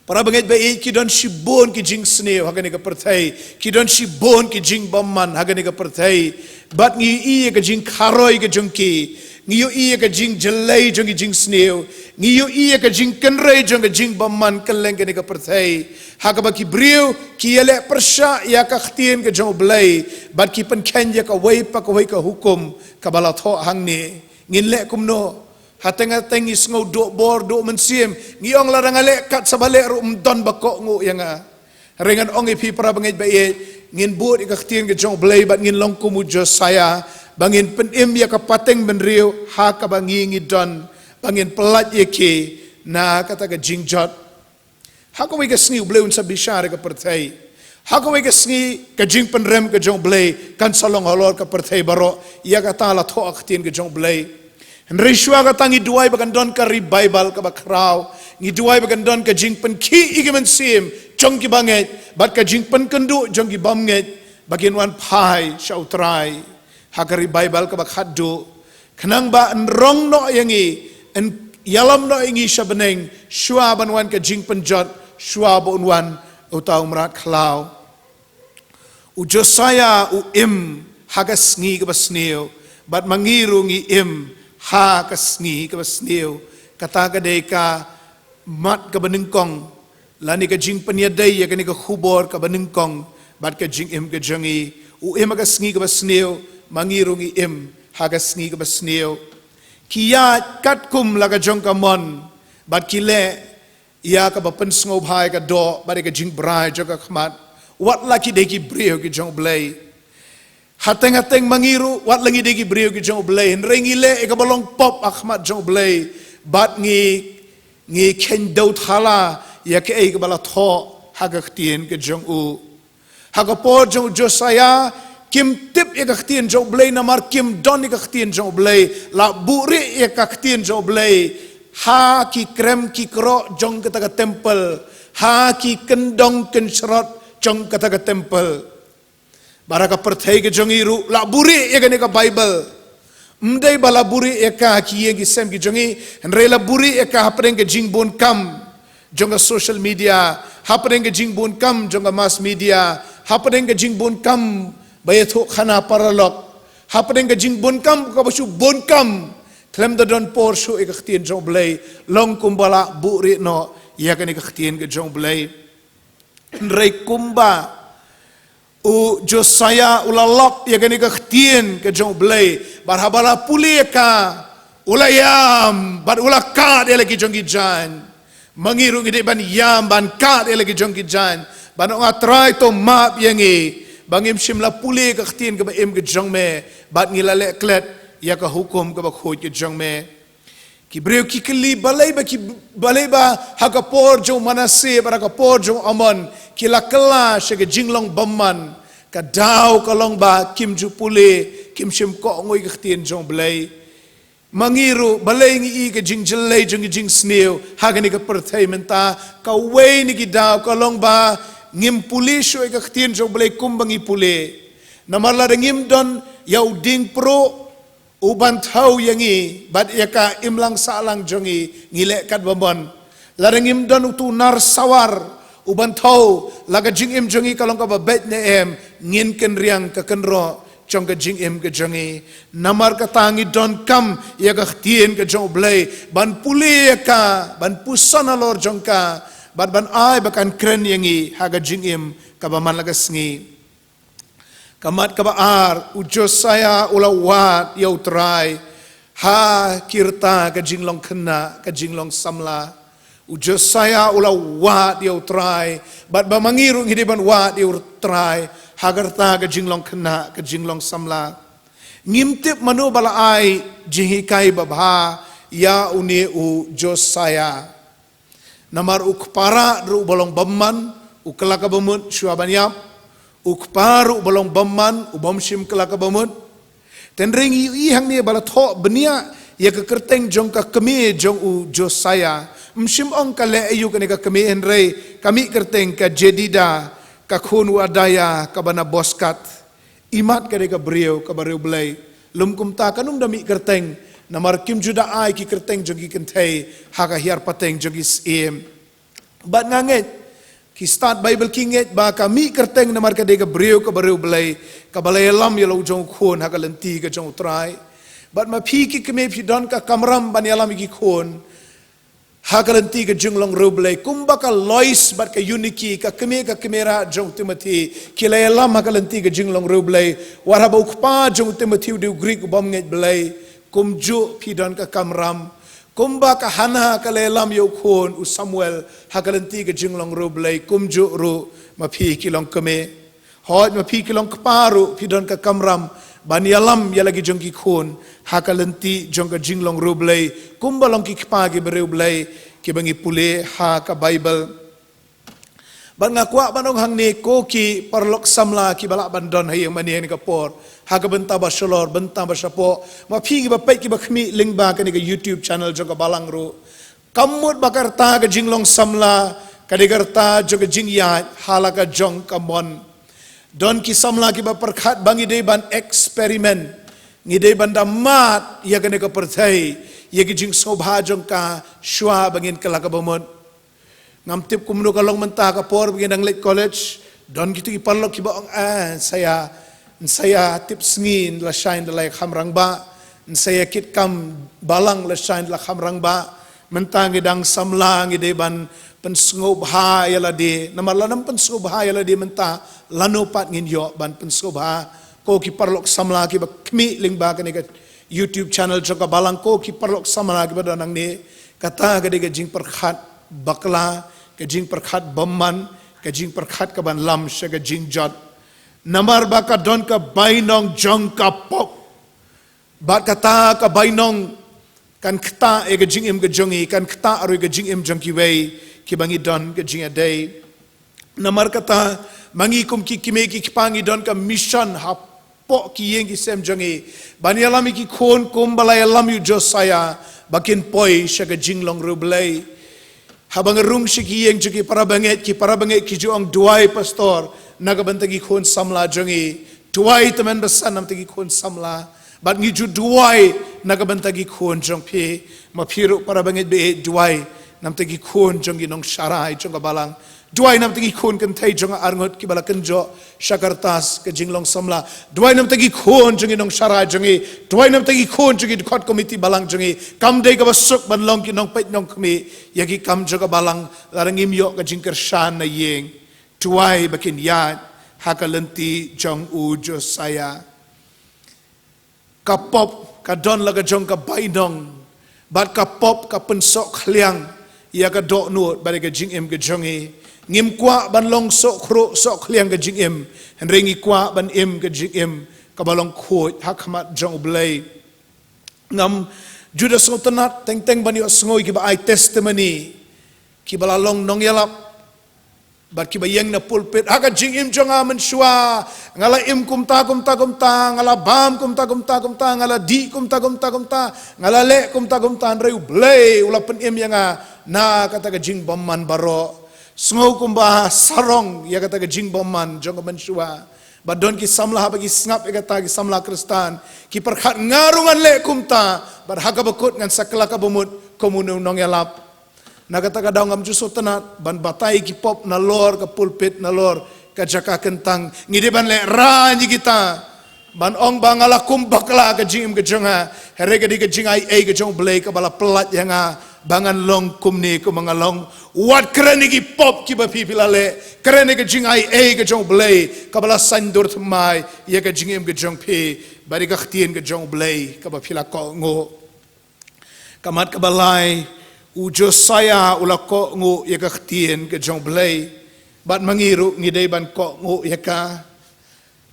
Para bangeit ba ïeit, ki don shibun ki jingsniew ha kane ka pyrthei, ki don shibun ki jingbymman ha kane ka pyrthei. Bad ngi ïohi ïa ka jingkharoi ka jong ki, ngi ïohi ïa ka jingjyllei jong ki jingsniew, ngi ïohi ïa ka jingkynrei jong ka jingbymman kylleng kane ka pyrthei. Ha kaba ki briew ki ïaleh pyrshah ïa ka ktien ka jong u Blei, bad ki pynkheiñ ïa kawei pa kawei ka hukum kaba la thoh hangne. Ngin leh kumno? Hateng hateng ngi sngew duh bor duh mynsiem, ngi ong lada nga leh kat sa ba leh ruh ym don ba kohnguh ïa nga. Hynrei ngan ong ïa phi para bangeit ba ïeit, ngin bud ïa ka ktien ka jong u Blei bad ngin long kum u Josiah, ba ngin pynim ïa ka pateng bynriew ha kaba ngi ngi don, ba ngin pyllait ïa ki na kata ka jingjot. Ha kawei ka sngi u Blei un sa bishar ïa ka pyrthei. Ha kawei ka sngi ka jingpynrem ka jong u Blei kan sa long halor ka pyrthei baroh. Ïa kata la thoh ha ka ktien ka jong u Blei. Hynrei shuwa kata ngi duwai ba kan don ka revival kaba khraw. Ngi duwai ba kan don ka jingpynkhih ïa ki mynsiem jong ki bangeit bad ka jingpynkynduh jong ki bymngeit, ba kin wan phai sha u Trai ha ka revival kaba khatduh, khnang ba yn rong noh ïa ngi, yn ïalam noh ïa ngi sha bneng, shuwa ban wan ka jingpynjot, shuwa ba un wan uta u mrad khlaw. U Josiah u im ha ka sngi kaba sniew, bad ma ngi ruh ngi im ha ka sngi kaba sniew. Kata ka dei ka mat kaba nyngkong, lane ka jingpynïadei ïa kane ka khubor kaba nyngkong bad ka jingim ka jong ngi. U im ha ka sngi kaba sniew, ma ngi ruh ngi im ha ka sngi kaba sniew. Ki ïaid katkum la ka jong ka mon, bad ki leh ïa kaba pynsngewbha ïa ka doh bad ïa ka jingbrai jong ka khmat. Wat la ki dei ki briew ki jong u Blei. Hateng hateng ma ngi ruh, wat la ngi dei ki briew ki jong u Blei, hynrei ngi leh ïa kaba long pop ha khmat jong u Blei, bad ngi, ngi kheiñ dew thala ïa kaei kaba la thoh ha ka ktien ka jong u. Ha ka por jong u Josiah, kim tip ïa ka ktien jong u Blei namar kim don ïa ka ktien jong u Blei. La buhrieh ïa ka ktien jong u Blei ha ki krem ki kroh jong kata ka temple, ha ki kyndong kynshrot jong kata ka temple. Bad ha ka pyrthei ka jong ngi ruh la buhrieh ïa kane ka Baibl. Ym dei ba la buhrieh ïa ka ha ki ïing ki sem ki jong ngi, hynrei la buhrieh ïa ka hapdeng ka jingbun kam jong ka social media, hapdeng ka jingbun kam jong ka mass media, hapdeng ka jingbun kam ba ïathuh khana paralok, hapdeng ka jingbun kam kaba shu bun kam khlem da don por shuh ïa ka ktien jong u Blei. Long kumba la buhrieh noh ïa kane ka ktien ka jong u Blei. Hynrei kumba u Josiah u la lap ïa kane ka ktien ka jong u Blei, bad haba la pule ïa ka, u la ïam bad u la kad ïa la ki jong ki jaiñ. Ma ngi ruh ngi dei ban ïam ban kad ïa la ki jong ki jaiñ, ban ong, A Trai, to map ïa ngi ba ngim shym la pule ïa ka ktien kaba im ka jong me, bad ngi la leh klet ïa ka hukum kaba khuid ka jong me. Ki briew ki kylli, balei ba ki, balei ba ha ka por jong u Manasseh bad ha ka por jong u Amon ki la kylla sha ka jinglong bymman. Ka daw ka long ba kim ju pule, kim shim kohnguh ïa ka ktien jong U Blei. Ma ngi ruh balei ngi ïohi ka jingjyllei jong ka jingsniew ha kane ka pyrthei mynta. Kawei na ki daw ka long ba ngim pule shuh ïa ka ktien jong U Blei kumba ngi pule. Namar lada ngim don ïa u dieng pruh u ban thew ïa ngi bad ïa ka imlang sahlang jong ngi, ngi leh katba mon. Lada ngim don utu u nar sawar u ban thew la ka jingim jong ngi ka long kaba beit ne em, ngin kynriang ka kynroh jong ka jingim ka jong ngi. Namar kata ngi donkam ïa ka ktien ka jong U Blei ban pule ïa ka, ban puson halor jong ka, bad ban ai ba kan kren ïa ngi ha ka jingim kaba man la ka sngi. Ka mat kaba ar, u Josiah u la wad ïa U Trai ha ki rta ka jinglong khynnah, ka jinglong samla. U Josiah u la wad ïa U Trai bad ba ma ngi ruh ngi dei ban wad ïa U Trai ha ka rta ka jinglong khynnah, ka jinglong samla. Ngim tip mano ba la ai jinghikai babha ïa une u Josiah. Namar u kpa ruh uba long bymman u kylla kaba mut shuwa ban ïap. U kpa ruh uba long bymman u bym shym kylla kaba mut. Hynrei ngi ïohi hangne ba la thoh bniah ïa ka kyrteng jong ka kmie jong u Josiah. Ym shym ong ka leh aïu kane ka kmie, hynrei ka mih kyrteng ka Jedidah, ka khun u Adaiah, kaba na Bozkath. Imat ka dei ka briew kaba riewblei. Lym kumta kan ym da mih kyrteng, namar kim ju da ai ki kyrteng jong ki kynthei ha ka hiar pateng jong ki syiem. Bad nga ngeit, ki stad Baibl ki ngeit ba ka mih kyrteng namar ka dei ka briew kaba riewblei, kaba la ïalam ïa la u jong u khun ha ka lynti ka jong U Trai. Bad ma phi ki kmie phi don ka kamram ban ïalam ïa ki khun ha ka lynti ka jinglong riewblei, kumba ka Lois bad ka Eunike, ka kmie, ka kmie rah jong u Timothi, ki la ïalam ha ka lynti ka jinglong riewblei. Wat haba u kpa jong u Timothi u dei u Grik u bym ngeit Blei, kumjuh phi don ka kamram. Kumba ka Hana ka la ïalam ïa u khun u Samuel ha ka lynti ka jinglong riewblei, kumjuh ruh ma phi ki longkmie. Hooid, ma phi ki longkpa ruh phi don ka kamram ban ïalam ïa la ki jong ki khun ha ka lynti jong ka jinglong riewblei, kumba long ki kpa kiba riewblei kiba ngi pule ha ka Baibl. Bad nga kwah ban ong hangne, ko ki paralok samla kiba lah ban don ha ïing mane ha kane ka por, ha ka bynta ba shalor, bynta ba shapoh, ma phi kiba peit kiba khmih lyngba kane ka YouTube channel jong ka Balang ruh, kam mut ba ka rta ka jinglong samla ka dei ka rta jong ka jingïaid ha la ka jong ka mon. Don ki samla kiba pyrkhat ba ngi dei ban experiment, ngi dei ban da mad ïa kane ka pyrthei, ïa ki jingsngewbha jong ka shuwa ba ngin kylla kaba mut. Ngam tip kumno ka long mynta ka por ba ngin dang leit college, don kito ki paralok kiba ong, ah, sa ïa, sa ïa tip sngi lashai da la ïa kham rangbah, sa ïa kit kam balang lashai da la kham rangbah. Mynta ngi dang samla, ngi dei ban pynsngewbha ïa lade. Namar lada ym pynsngewbha ïa lade mynta, lano pat ngin ïoh ban pynsngewbha? Ko ki paralok samla kiba khmih lyngba kane ka YouTube channel jong ka Balang, ko ki paralok samla kiba don hangne, kata ka dei ka jingpyrkhat bakla, ka jingpyrkhat bymman, ka jingpyrkhat kaban lam sha ka jingjot. Namar ba ka don ka bainong jong ka pop. Bad kata ka bainong kan ktah ïa ka jingim ka jong ngi, kan ktah ruh ïa ka jingim jong kiwei kiba ngi don ka jingïadei. Namar kata, ma ngi kum ki kmie ki kpa ngi don ka mission hapoh ki ïing ki sem jong ngi ban ïalam ïa ki khun kumba la ïalam ïa u Josiah, ba kin poi sha ka jinglong riewblei. Haba nga rung sha ki ïing jong ki para bangeit, ki para bangeit ki ju ong, duwai pastor na ka bynta ki khun samla jong ngi. Duwai tymmen basan na ka bynta ki khun samla. Bad ngi ju duwai na ka bynta ki khun jong phi. Ma phi ruh para bangeit, bad duwai na ka bynta ki khun jong ki nongsharai jong ka Balang. Duwai na ka bynta ki khun kynthei jong ka arngut kiba la kynjoh sha ka rta ka jinglong samla. Duwai na ka bynta ki khun jong ki nongsharai jong ngi. Duwai na ka bynta ki khun jong ki dkhot komiti Balang jong ngi. Kam dei kaba suk ban long ki nongpeit nongkhmih ïa ki kam jong ka Balang lada ngim ïoh ka jingkyrshan na ïing. Duwai ba kin ïaid ha ka lynti jong u Josiah. Ka pop ka don la ka jong ka bainong, bad ka pop ka pynsoh khliang ïa ka dohnud bad ïa ka jingim ka jong ngi. Ngim kwah ban long soh khruh soh khliang ka jingim, hynrei ngi kwah ban im ka jingim kaba long khuid ha khmat jong U Blei. Ngam ju da sngewtynnat teng teng ban ïohsngew ïa kiba ai testimony, kiba la long nongïalap Bad kiba ïeng na pulpit, ha ka jingim jong nga mynshuwa, nga la im kumta, kumta, kumta, nga la bam kumta, kumta, kumta, nga la dih kumta, kumta, kumta, nga la leh kumta, kumta, hynrei U Blei u la pynim ïa nga na kata ka jingbymman baroh. Sngew kumba sarong ïa kata ka jingbymman jong ka mynshuwa. Bad don ki samla haba ki sngap ïa kata, ki samla Khristan, ki pyrkhat, nga ruh ngan leh kumta, bad ha kaba kut ngan sa kylla kaba mut kum une u nongïalap. Na kata ka daw ngam ju sngewtynnat ban batai ki pop nalor ka pulpit, nalor ka jaka kyntang. Ngi dei ban lehraiñ ïa kita, ban ong ba nga la kum bakla ka jingim ka jong nga, hynrei ka dei ka jingaiei ka jong U Blei kaba la pyllait ïa nga ba ngan long kumne kumba nga long. Wat kren ïa ki pop kiba phi phi la leh, kren ïa ka jingaiei ka jong U Blei kaba la saiñdur thymmai ïa ka jingim ka jong phi bad ïa ka ktien ka jong U Blei kaba phi la kohnguh. Ka mat kaba lai, u Josiah u la kohnguh ïa ka ktien ka jong U Blei, bad ma ngi ruh ngi dei ban kohnguh ïa ka.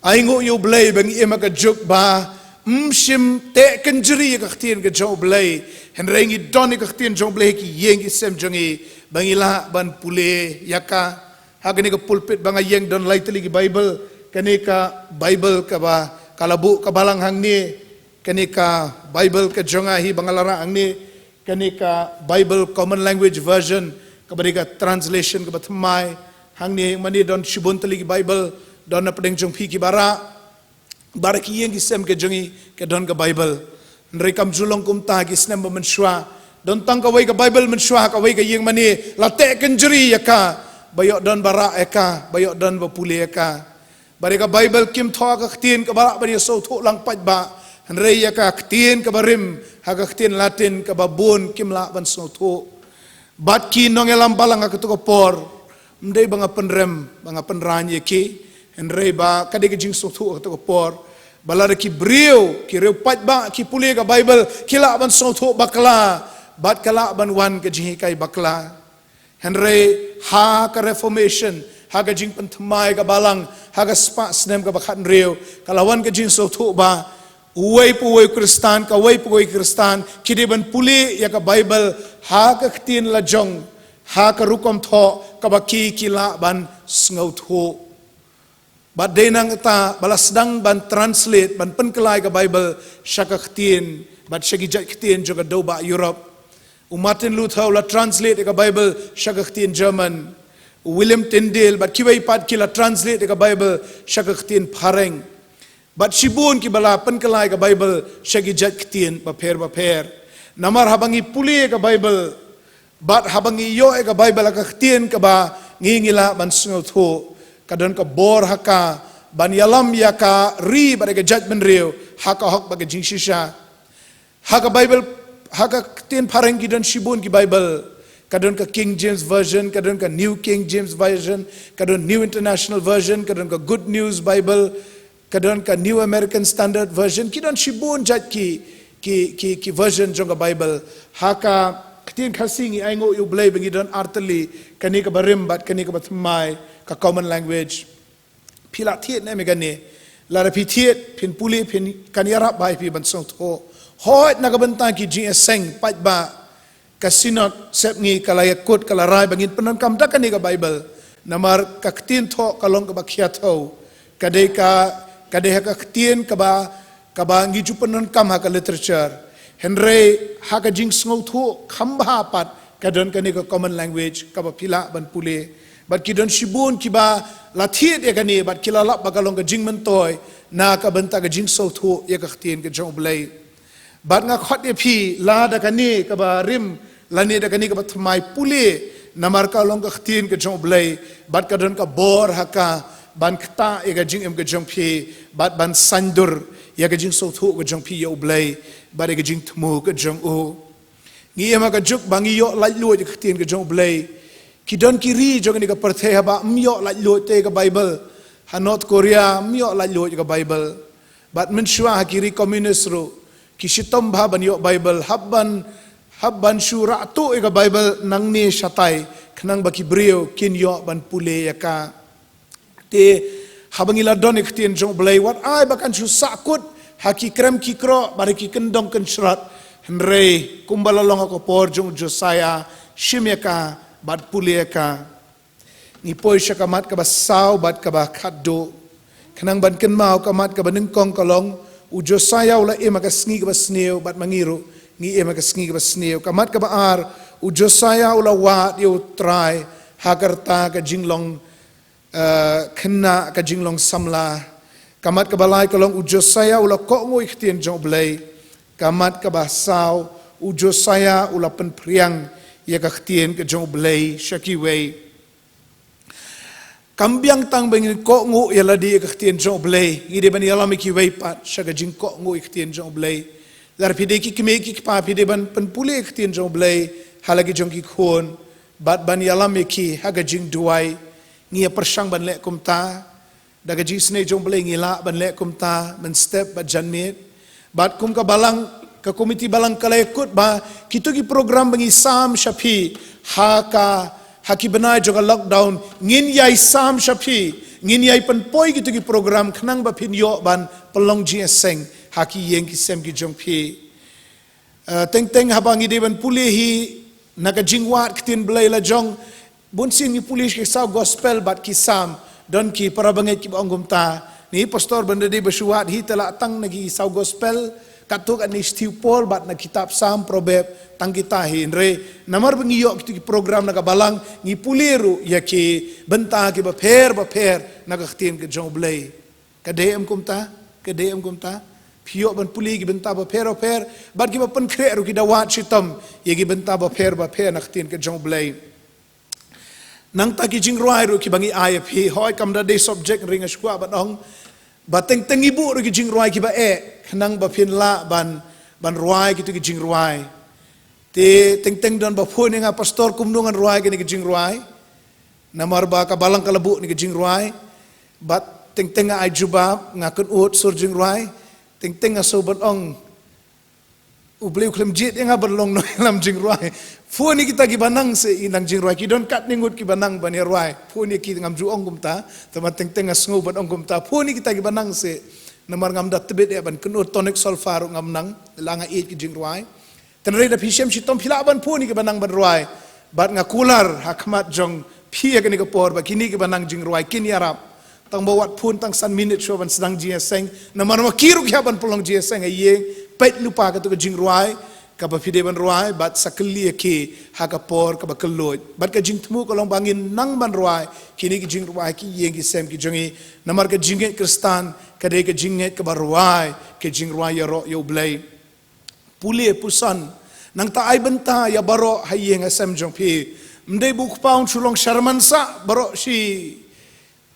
Ai nguh ïa U Blei ba ngi im ha ka juk ba ym shym teh kynjri ïa ka ktien ka jong U Blei, hynrei ngi don ïa ka ktien jong U Blei ha ki ïing ki sem jong ngi ba ngi lah ban pule ïa ka. Ha kane ka pulpit ba nga ïeng don lai tylli ki Baibl. Kane ka Baibl kaba ka la buh ka Balang hangne. Kane ka Baibl ka jong nga hi ba nga la rah hangne, kane ka Bible Common Language Version, kaba dei ka translation kaba thymmai. Hangne mane don shibun tylli ki Baibl, don na pdeng jong phi kiba rah. Bad ha ki ïing ki sem ka jong ngi ka don ka Baibl. Hynrei kam ju long kumta ha ki snem ba mynshuwa. Don tang kawei ka Baibl mynshuwa ha kawei ka ïing mane, la teh kynjri ïa ka, ba ïoh don ba rah ïa ka, ba ïoh don ba pule ïa ka. Bad ïa ka Baibl kim thoh ha ka ktien kaba lah ban ïa sngewthuh lang paidbah, hynrei ïa ka ktien kaba rim ha ka ktien Latin kaba bun kim lah ban sngewthuh. Bad ki nongïalam Balang ha kato ka por, ym dei ba nga pynrem, ba nga pynraiñ ïa ki, hynrei ba ka dei ka jingsngewthuh ha kato ka por, ba lada ki briew, ki riew paidbah ki pule ka Baibl, ki lah ban sngewthuh bakla, bad ka lah ban wan ka jinghikai bakla. Hynrei ha ka Reformation, ha ka jingpynthymmai ka Balang, ha ka spah snem kaba khathynriew, ka la wan ka jingsngewthuh ba uwei pa uwei u Khristan, kawei pa kawei ka Khristan, ki dei ban pule ïa ka Baibl ha ka ktien la jong, ha ka rukom thoh kaba ki ki lah ban sngewthuh. Bad dei nangta ba la sdang ban translate, ban pynkylla ïa ka Baibl sha ka ktien, bad sha ki jait ktien jong ka dewbah Europe. U Martin Luther u la translate ïa ka Baibl sha ka ktien German. U William Tyndale bad kiwei pat ki la translate ïa ka Baibl sha ka ktien Phareng. Bad shibun kiba la pynkylla ïa ka Baibl sha ki jait ktien bapher bapher. Namar haba ngi pule ïa ka Baibl, bad haba ngi ïoh ïa ka Baibl ha ka ktien kaba ngi ngi lah ban sngewthuh, ka don ka bor ha ka ban ïalam ïa ka ri bad ïa ka jaitbynriew ha ka hok bad ka jingshisha. Ha ka Baibl, ha ka ktien Phareng ki don shibun ki Baibl. Ka don ka King James Version, ka don ka New King James Version, ka don New International Version, ka don ka Good News Bible, ka don ka New American Standard Version, ki don shibun jait ki, ki, ki, ki version jong ka Baibl. Ha ka ktien Khasi ngi ainguh ïa U Blei ba ngi don artylli, kane kaba rim bad kane kaba thymmai, ka common language. Phi la thied ne em ïa kane? Lada phi thied, phin pule, phin kan ïarap bha ïa phi ban sngewthuh. Hooid na ka bynta ki jingïaseng paidbah, ka Synod Sepngi ka la ïakut, ka la rai ba ngin pyndonkam da kane ka Baibl. Namar ka ktien thoh ka long kaba khia thew. Ka dei ka, ka dei ha ka ktien kaba, kaba ngi ju pyndonkam ha ka literature. Hynrei ha ka jingsngewthuh kham bha pat ka don kane ka common language kaba phi lah ban pule. Bad ki don shibun kiba la thied ïa kane, bad ki la lap ba ka long ka jingmyntoi na ka bynta ka jingsngewthuh ïa ka ktien ka jong U Blei. Bad nga khot ïa phi, lada kane kaba rim lane da kane kaba thymmai, pule, namar ka long ka ktien ka jong U Blei, bad ka don ka bor ha ka ban ktah ïa ka jingim ka jong phi, bad ban saiñdur ïa ka jingsngewthuh ka jong phi ïa U Blei, bad ïa ka jingthmu ka jong u. Ngi im ha ka juk ba ngi ïoh laitluid ïa ka ktien ka jong U Blei. Ki don ki ri jong kane ka pyrthei haba ym ïoh laitluid te ïa ka Baibl. Ha North Korea ym ïoh laitluid ïa ka Baibl. Bad mynshuwa ha ki ri komunis ruh, ki shitom bha ban ïoh Baibl, hap ban, hap ban shu rah tuh ïa ka Baibl nangne shatai, khnang ba ki briew kin ïoh ban pule ïa ka. Te haba ngi la don ïa ka ktien jong U Blei, wat ai ba kan shu sahkut ha ki krem ki kroh bad ha ki kyndong kynshrot, hynrei kumba la long ha ka por jong u Josiah, shim ïa ka bad pule ïa ka. Ngi poi sha ka mat kaba saw bad kaba khatduh. Khnang ban kynmaw, ka mat kaba nyngkong ka long, u Josiah u la im ha ka sngi kaba sniew, bad ma ngi ruh ngi im ha ka sngi kaba sniew. Ka mat kaba ar, u Josiah u la wad ïa U Trai ha ka rta ka jinglong, eh, khynnah, ka jinglong samla. Ka mat kaba lai ka long, u Josiah u la kohnguh ïa ka ktien jong U Blei. Ka mat kaba saw, u Josiah u la pynphriang ïa ka ktien ka jong U Blei sha kiwei. Kam biang tang ba ngin kohnguh ïa lade ïa ka ktien jong U Blei, ngi dei ban ïalam ïa kiwei pat sha ka jingkohnguh ïa ka ktien jong U Blei. Lada phi dei ki kmie ki kpa, phi dei ban pynpule ïa ka ktien jong U Blei ha la ki jong ki khun, bad ban ïalam ïa ki ha ka jingduwai. Ngi ïa pyrshang ban leh kumta. Da ka jingisynei jong U Blei ngi lah ban leh kumta mynstep bad janmiet. Bad kum ka balang, ka komiti balang ka la ïakut ba kito ki program ba ngi sam sha phi ha ka, ha ki bnai jong ka lockdown, ngin ïai sam sha phi, ngin ïai pynpoi kito ki program khnang ba phin ïoh ban pynlong jingïaseng ha ki ïing ki sem ki jong phi. Eh, teng teng haba ngi dei ban pule hi na ka jingwad ktien Blei la jong, bun sien ngi pule ki saw gospel bad ki Salm, don ki para bangeit kiba ong kumta. Ni pastor, ban da dei ba shu wad hi te la tang na ki saw gospel, katto katne shi thiew por bad na kitab Salm, Proverb, tang kita hi. Hynrei namar ba ngi ïoh kito ki program na ka balang, ngi pule ruh ïa ki bynta kiba pher bapher na ka ktien ka jong U Blei. Ka dei em kumta, ka dei em kumta. Phi ïoh ban pule ki bynta bapher bapher, bad kiba pynkhreh ruh ki da wad shitom ïa ki bynta bapher bapher na ka ktien ka jong U Blei. Nangta ki jingrwai ruh kiba ngi ai ïa phi, hooid kam da dei subject, hynrei nga sngewkwah ban ong ba teng teng ngi buh ruh ki jingrwai kiba eh, khnang ba phin lah ban, ban rwai kito ki jingrwai. Te teng teng don ba phone ïa nga, pastor, kumno ngan rwai kane ka jingrwai? Namar ba ka balang ka la buh kane ka jingrwai. Bad teng teng nga ai jubab, nga kynud sur jingrwai. Teng teng nga sngew ban ong, U Blei u khlem jied ïa nga ban long nongïalam jingrwai. Phone ïa kita kiba nang seh, i nang jingrwai, ki don katne ngut kiba nang ban ïarwai. Phone ïa ki, ngam ju ong kumta, tangba teng teng nga sngew ban ong kumta. Phone ïa kita kiba nang seh. Namar ngam da tbit ïa ban kynud tonic sol fa ruh ngam nang, la nga ïeit ki jingrwai. Hynrei da phi shem shitom phi lah ban phone ïa kiba nang ban rwai. Bad nga kular ha khmat jong phi ïa kane ka por ba kine kiba nang jingrwai kin ïarap. Tang ba wat phone tang san minit shuwa ban sdang jingïaseng. Namar ma ki ruh ki hap ban pynlong jingïaseng ha ïing, peit lypa kato ka jingrwai kaba phi dei ban rwai, bad sa kylli ïa ki ha ka por kaba kylluid. Bad ka jingthmu ka long ba ngin nang ban rwai kine ki jingrwai ha ki ïing ki sem ki jong ngi. Namar ka jingngeit Khristan ka dei ka jingngeit kaba rwai, ka jingrwai ïaroh ïa U Blei. Pule, puson, nangta ai bynta ïa baroh ha ïing ha sem jong phi. Ym dei ba u kpa un shu long sharman sah baroh shi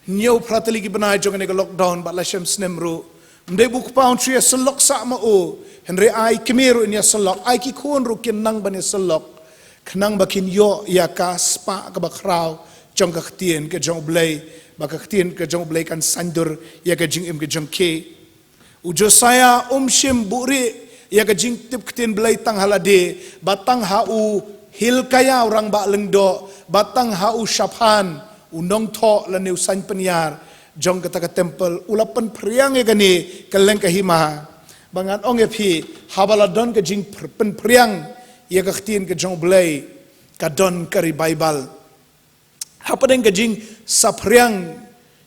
hynñiew phra tylli ki bnai jong kane ka lockdown bad la shem snem ruh. Ym dei ba u kpa un shu ïasyllok sah ma u, hynrei ai kmie ruh in ïasyllok, ai ki khun ruh kin nang ban ïasyllok, khnang ba kin ïoh ïa ka spah kaba khraw jong ka ktien ka jong U Blei, ba ka ktien ka jong U Blei kan saiñdur ïa ka jingim ka jong ki. U Josiah um shym buhrieh ïa ka jingtip ktien Blei tang ha lade, bad tang ha u Hilkiah u rangbah lyngdoh, bad tang ha u Shaphan u nongthoh lane u saiñ pynïar jong kata ka temple, u la pynphriang ïa kane kylleng ka hima. Ba ngan ong ïa phi, haba la don ka jingpynphriang ïa ka ktien ka jong U Blei, ka don ka revival. Hapdeng ka jingsaphriang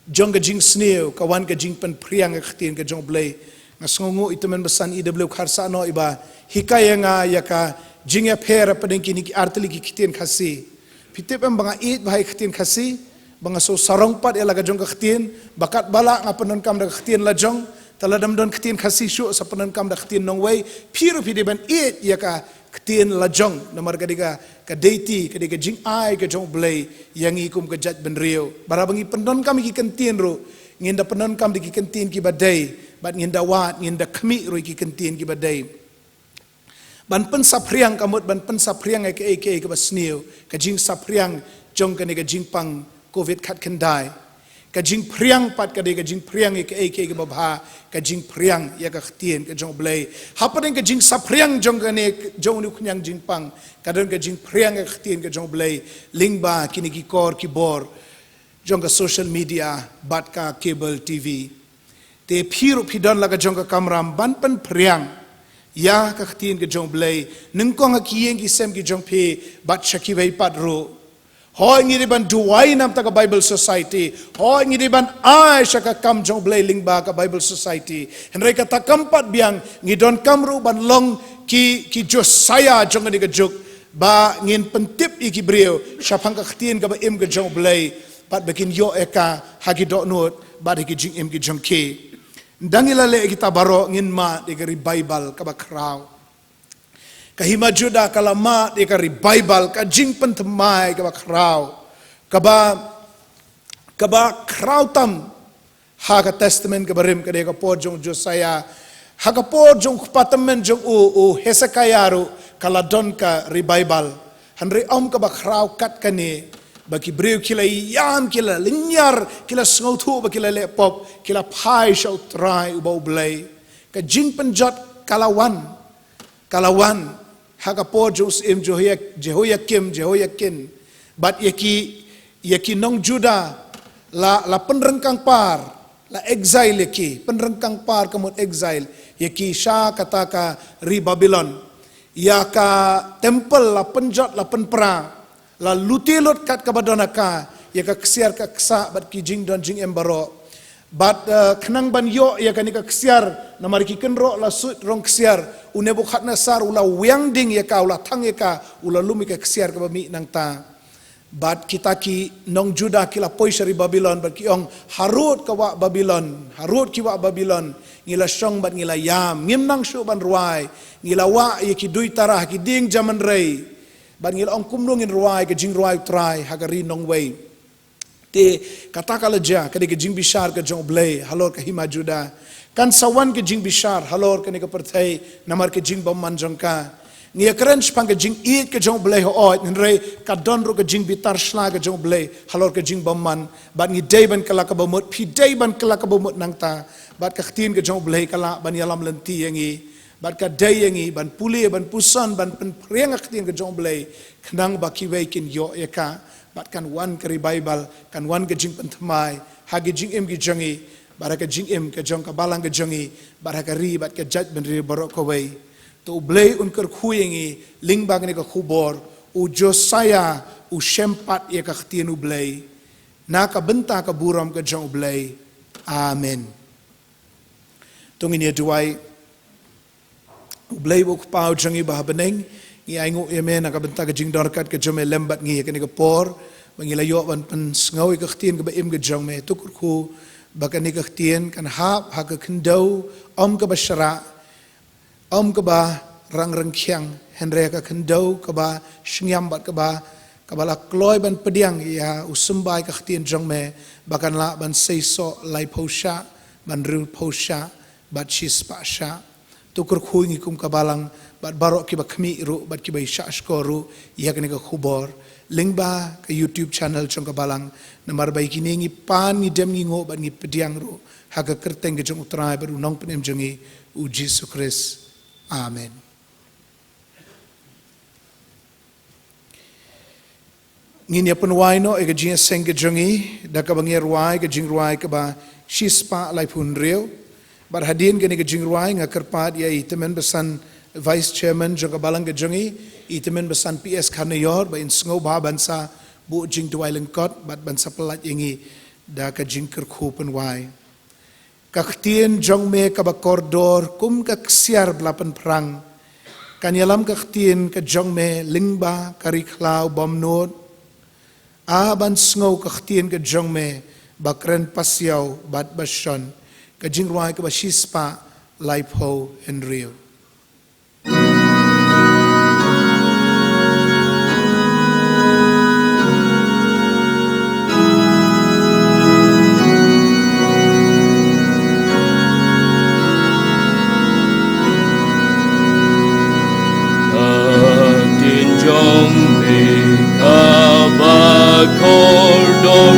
jong ka jingsniew, ka wan ka jingpynphriang ïa ka ktien ka jong U Blei. Nga sngewnguh i tymmen basan i da bleu khar sah noh iba hikai ïa nga ïa ka jingïapher hapdeng kine ki artylli ki ktien Khasi. Phi tip em ba nga ïeit bha ïa ka ktien Khasi, ba nga sngew sarong pat ïa la ka jong ka ktien, ba katba lah nga pyndonkam da ka ktien la jong, te lada ym don ktien Khasi shuh sa pyndonkam da ka ktien nongwei. Phi ruh phi dei ban ïeit ïa ka ktien la jong, namar ka dei ka, ka deiti, ka dei ka jingai ka jong U Blei ïa ngi kum ka jaitbynriew. Bad haba ngi pyndonkam ïa ki kyntien ruh, ngin da pyndonkam da ki kyntien kiba dei, bad ngin da wad, ngin da khmih ruh ïa ki kyntien kiba dei. Ban pynsaphriang ka mut ban pynsaphriang ïa kaei kaei kaba sniew, ka jingsaphriang jong kane ka jingpang Covid khatkhyndai. Ka jingphriang pat ka dei ka jingphriang ïa kaei kaei kaba bha, ka jingphriang ïa ka ktien ka jong U Blei. Hapdeng ka jingsaphriang jong kane, jong une u khñiang jingpang, ka don ka jingphriang ïa ka ktien ka jong U Blei lyngba kine ki kor ki bor jong ka social media bad ka cable T V. Te phi ruh phi don la ka jong ka kamram ban pynphriang ïa ka ktien ka jong U Blei, nyngkong ha ki ïing ki sem ki jong phi bad sha kiwei pat ruh. Hooid, ngi dei ban duwai namar ka Bible Society. Hooid, ngi dei ban ai sha ka kam jong U Blei lyngba ka Bible Society. Hynrei kata kam pat biang, ngi donkam ruh ban long ki, ki Josiah jong kane ka juk, ba ngin pyntip ïa ki briew shaphang ka ktien kaba im ka jong U Blei, bad ba kin ïoh ïa ka ha ki dohnud bad ha ki jingim ki jong ki. Ynda ngi la leh kita baroh, ngin mad ïa ka revival kaba khraw. Ka hima Judah ka la mad ïa ka revival, ka jingpynthymmai kaba khraw, kaba, kaba khraw tam ha ka Testament kaba rim, ka dei ka por jong u Josiah. Ha ka por jong u kpa tymmen jong u, u Hezekiah ruh, ka la don ka revival. Hynrei ym kaba khraw kat kane, ba ki briew ki la ïam, ki la lynñiar, ki la sngewthuh ba ki la leh pop, ki la phai sha U Trai uba U Blei. Ka jingpynjot ka la wan, ka la wan ha ka por jong u syiem Jehoia-, Jehoiakim, Jehoiakin. Bad ïa ki, ïa ki nong Judah la, la pynryngkang par, la exile ïa ki, pynryngkang par ka mut exile ïa ki sha kata ka ri Babilon. Ïa ka temple la pynjot, la pynpra, la lute lut kat kaba don ha ka, ïa ka ksiar ka ksah bad ki jingdon jingem baroh. Bad, eh, khnang ban ïoh ïa kane ka ksiar, namar ki kynroh la suit rong ksiar, u Nebukhadnessar u la wiang ding ïa ka, u la thang ïa ka, u la lum ïa ka ksiar kaba mih nangta. Bad kita ki nong Judah ki la poi sha ri Babilon, bad ki ong, harud ka wah Babilon, harud ki wah Babilon, ngi la shong bad ngi la ïam, ngim nang shuh ban rwai, ngi la wah ïa ki duitara ha ki dieng jaman rei. Bad ngi la ong, kumno ngin rwai ka jingrwai U Trai ha ka ri nongwei. Te kata ka la jia, ka dei ka jingbishar ka jong U Blei halor ka hima Judah. Kan sa wan ka jingbishar halor kane ka pyrthei namar ka jingbymman jong ka. Ngi ïa kren shaphang ka jingïeit ka jong U Blei hooid, hynrei ka don ruh ka jingbitar shla ka jong U Blei halor ka jingbymman. Bad ngi dei ban kylla kaba mut, phi dei ban kylla kaba mut nangta. Bad ka ktien ka jong U Blei ka lah ban ïalam lynti ïa ngi. Bad ka dei ïa ngi ban pule, ban puson, ban pynphriang ka ktien ka jong U Blei, khnang ba kiwei kin ïoh ïa ka. Bad kan wan ka revival, kan wan ka jingpynthymmai ha ki jingim ki jong ngi, bad ha ka jingim ka jong ka balang ka jong ngi, bad ha ka ri bad ka jaitbynriew baroh kawei. To U Blei un kyrkhu ïa ngi lyngba kane ka khubor, u Josiah u shem pat ïa ka ktien U Blei, na ka bynta ka burom ka jong U Blei. Amen. To ngin ïa duwai. U Blei uba U Kpa u jong ngi uba ha bneng, ngi ainguh ïa me na ka bynta ka jingdon ryngkat ka jong me lem bad ngi ha kane ka por, ba ngi la ïoh ban pynsngew ïa ka ktien kaba im ka jong me. To kyrkhu ba kane ka ktien kan hap ha ka khyndew ym kaba shrah, ym kaba rang ryngkhiang, hynrei ha ka khyndew kaba shngiam bad kaba, kaba la kloi ban pdiang ïa u symbai ka ktien jong me, ba kan lah ban seisoh laiphew shah, ban hynriewphew shah, bad shispah shah. To kyrkhu ïa ngi kum ka balang, bad baroh kiba khmih ruh, bad kiba ïa shahshkor ruh ïa kane ka khubor lyngba ka YouTube channel jong ka balang. Namar ba ïa kine ngi pan, ngi dem, ngi nguh bad ngi pdiang ruh ha ka kyrteng ka jong U Trai bad U Nongpynim jong ngi, U Jisu Khrist. Amen. Ngin ïa pynwai noh ïa ka jingïaseng ka jong ngi da kaba ngi rwai ka jingrwai kaba shispah laiphew hynriew. Bad hadien kane ka jingrwai nga kyrpad ïa i Tymmen Basan, Vice Chairman jong ka balang ka jong ngi, i Tymmen Basan P S Kharnaior, ba in sngewbha ban sa buh jingduwai lyngkot bad ban sa pyllait ïa ngi da ka jingkyrkhu pynwai. Ka ktien jong me kaba kordor kum ka ksiar ba la pynphrang, kan ïalam ka ktien ka jong me lyngba ka ri khlaw bymnud. A ban sngew ka ktien ka jong me ba kren pasiaw bad ba shon. Ka jingrwai kaba shispah laiphew hynriew. Ka ktien jong me kaba kordor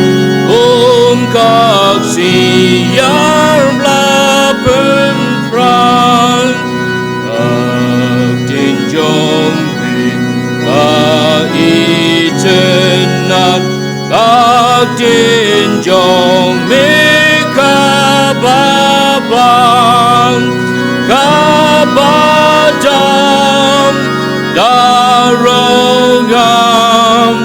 kum ka ksiar ba la pynphrang. Ka ktien jong me ka itynnad, ka ktien jong me kaba bang, kaba dang da rong ngam.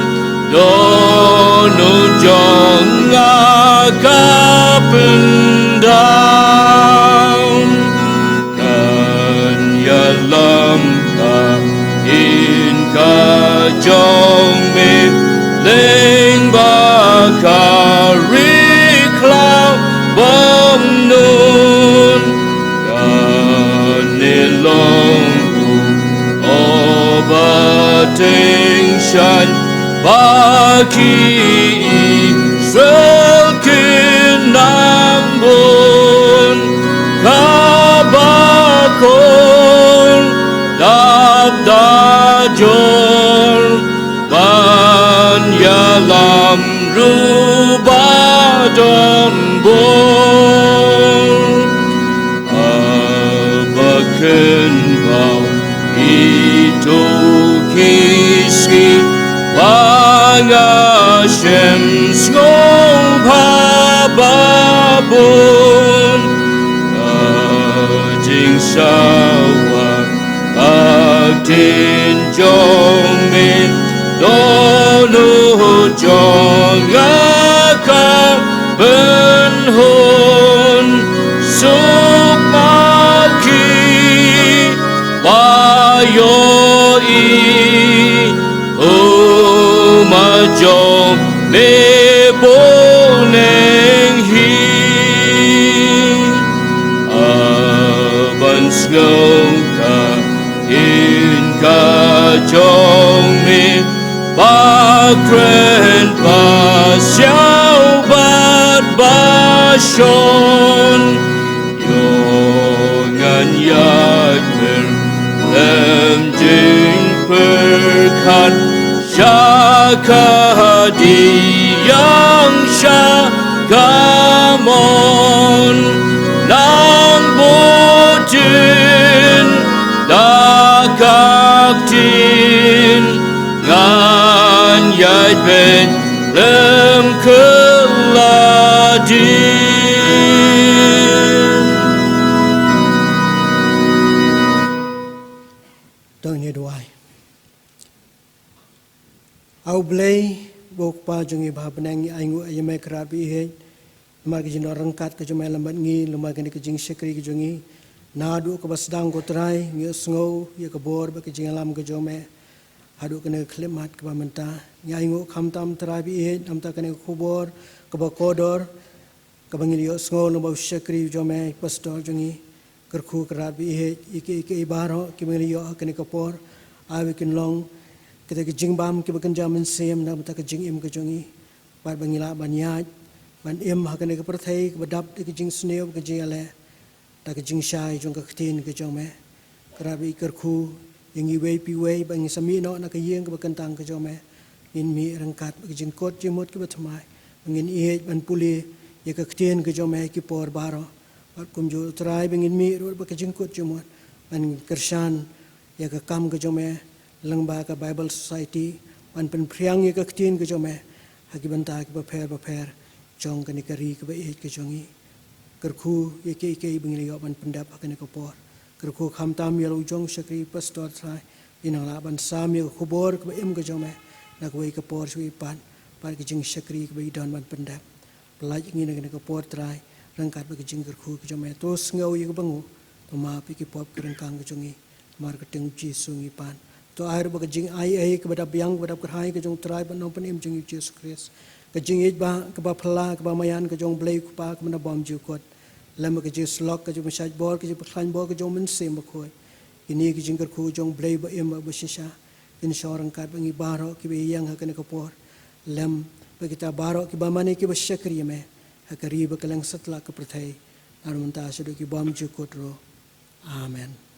Ba ki Israel kin nang bun kaba khor dap da jor ban ïalam ruh ba don bor. Haba kynmaw ïa to ki sngi ba nga shem sngewbha ba bun, ka jingshah ka ktien jong me, dohnud jong nga ka pynhun. Suk ma ki ba ïohi, oh ma jong me bun eng hi. Ban sngew ka ktien ka jong me ba kren ba siaw bad ba shon. Ïoh ngan ïaid mer lem jingpyrkhat sha ka diang sha ka mon. Nang bud jin da ka ktien, ngan ïaid beit lem kylla dieng. To ngin ïa duwai. A U Blei, U Kpa jong ngi ba ha bneng, ngi ainguh ïa me Kynrad ba ïeit namar ka jingdon ryngkat ka jong me lem bad ngi, lem bad kane ka jingshakri ka jong ngi. Naduh kaba sdang, ko Trai, ngi ïohsngew ïa ka bor bad ka jingïalam ka jong me haduh kane ka khyllipmat kaba mynta. Ngi ainguh khamtam, Trai ba ïeit, namar kane ka khubor kaba kordor kaba ngi la ïohsngew lyngba u shakri jong me, pastor jong ngi. Kyrkhu Kynrad ba ïeit, ïa kiei kiei baroh kiba ngi la ïoh ha kane ka por, ai ba kin long kita ki jingbam kiba kynja mynsiem na ka bynta ka jingim ka jong ngi, bad ba ngin lah ban ïaid ban im ha kane ka pyrthei kaba dap da ka jingsniew, ka jingïaleh, da ka jingshai jong ka ktien ka jong me. Kynrad ba ïeit, kyrkhu ïa ngi iwei pa iwei ba ngin sa mih noh na ka ïing kaba kyntang ka jong me. Ngin mih ryngkat bad ka jingkut jingmut kaba thymmai, ba ngin ïeit ban pule ïa ka ktien ka jong me ha ki por baroh. Bad kumjuh, Trai, ba ngin mih ruh bad ka jingkut jingmut ban kyrshan ïa ka kam ka jong me lyngba ka Bible Society, ban pynphriang ïa ka ktien ka jong me ha ki bynta kiba pher bapher jong kane ka ri kaba ïeit ka jong ngi. Kyrkhu ïa kiei kiei ba ngi la ïoh ban pyndep ha kane ka por. Kyrkhu khamtam ïa la u jong u shakri pastor, Trai, ba un nang lah ban sam ïa ka khubor kaba im ka jong me na kawei ka por sha kawei pat, bad ka jingshakri kaba i don ban pyndep. Pyllait ïa ngi na kane ka por, Trai, ryngkat bad ka jingkyrkhu ka jong me. To sngew ïa kaba nguh, to map ïa ki pop ki ryngkang ka jong ngi. Namar ka kyrteng u Jisu ngi pan. To ai ruh ba ka jingaiei kaba dap biang, kaba dap kyrhai ka jong u Trai bad Nongpynim jong ngi u Jisu Khrist, ka jingïeit ba kaba phylla, kaba maïan ka jong u Blei u Kpa kaba nabam jukut, lem bad ka jingsyllok ka jong u Mynsiem Bakhuid, ka jingpynkhlaiñ bor ka jong u Mynsiem Bakhuid, kine ki jingkyrkhu jong u Blei ba im bad ba shisha, kin shong ryngkat bad ngi baroh kiba ïeng ha kane ka por, lem bad kita baroh kiba mane kiba shakri ïa me ha ka ri bad kylleng satlak ka pyrthei, naduh mynta shaduh ki bymjukut ruh. Amen.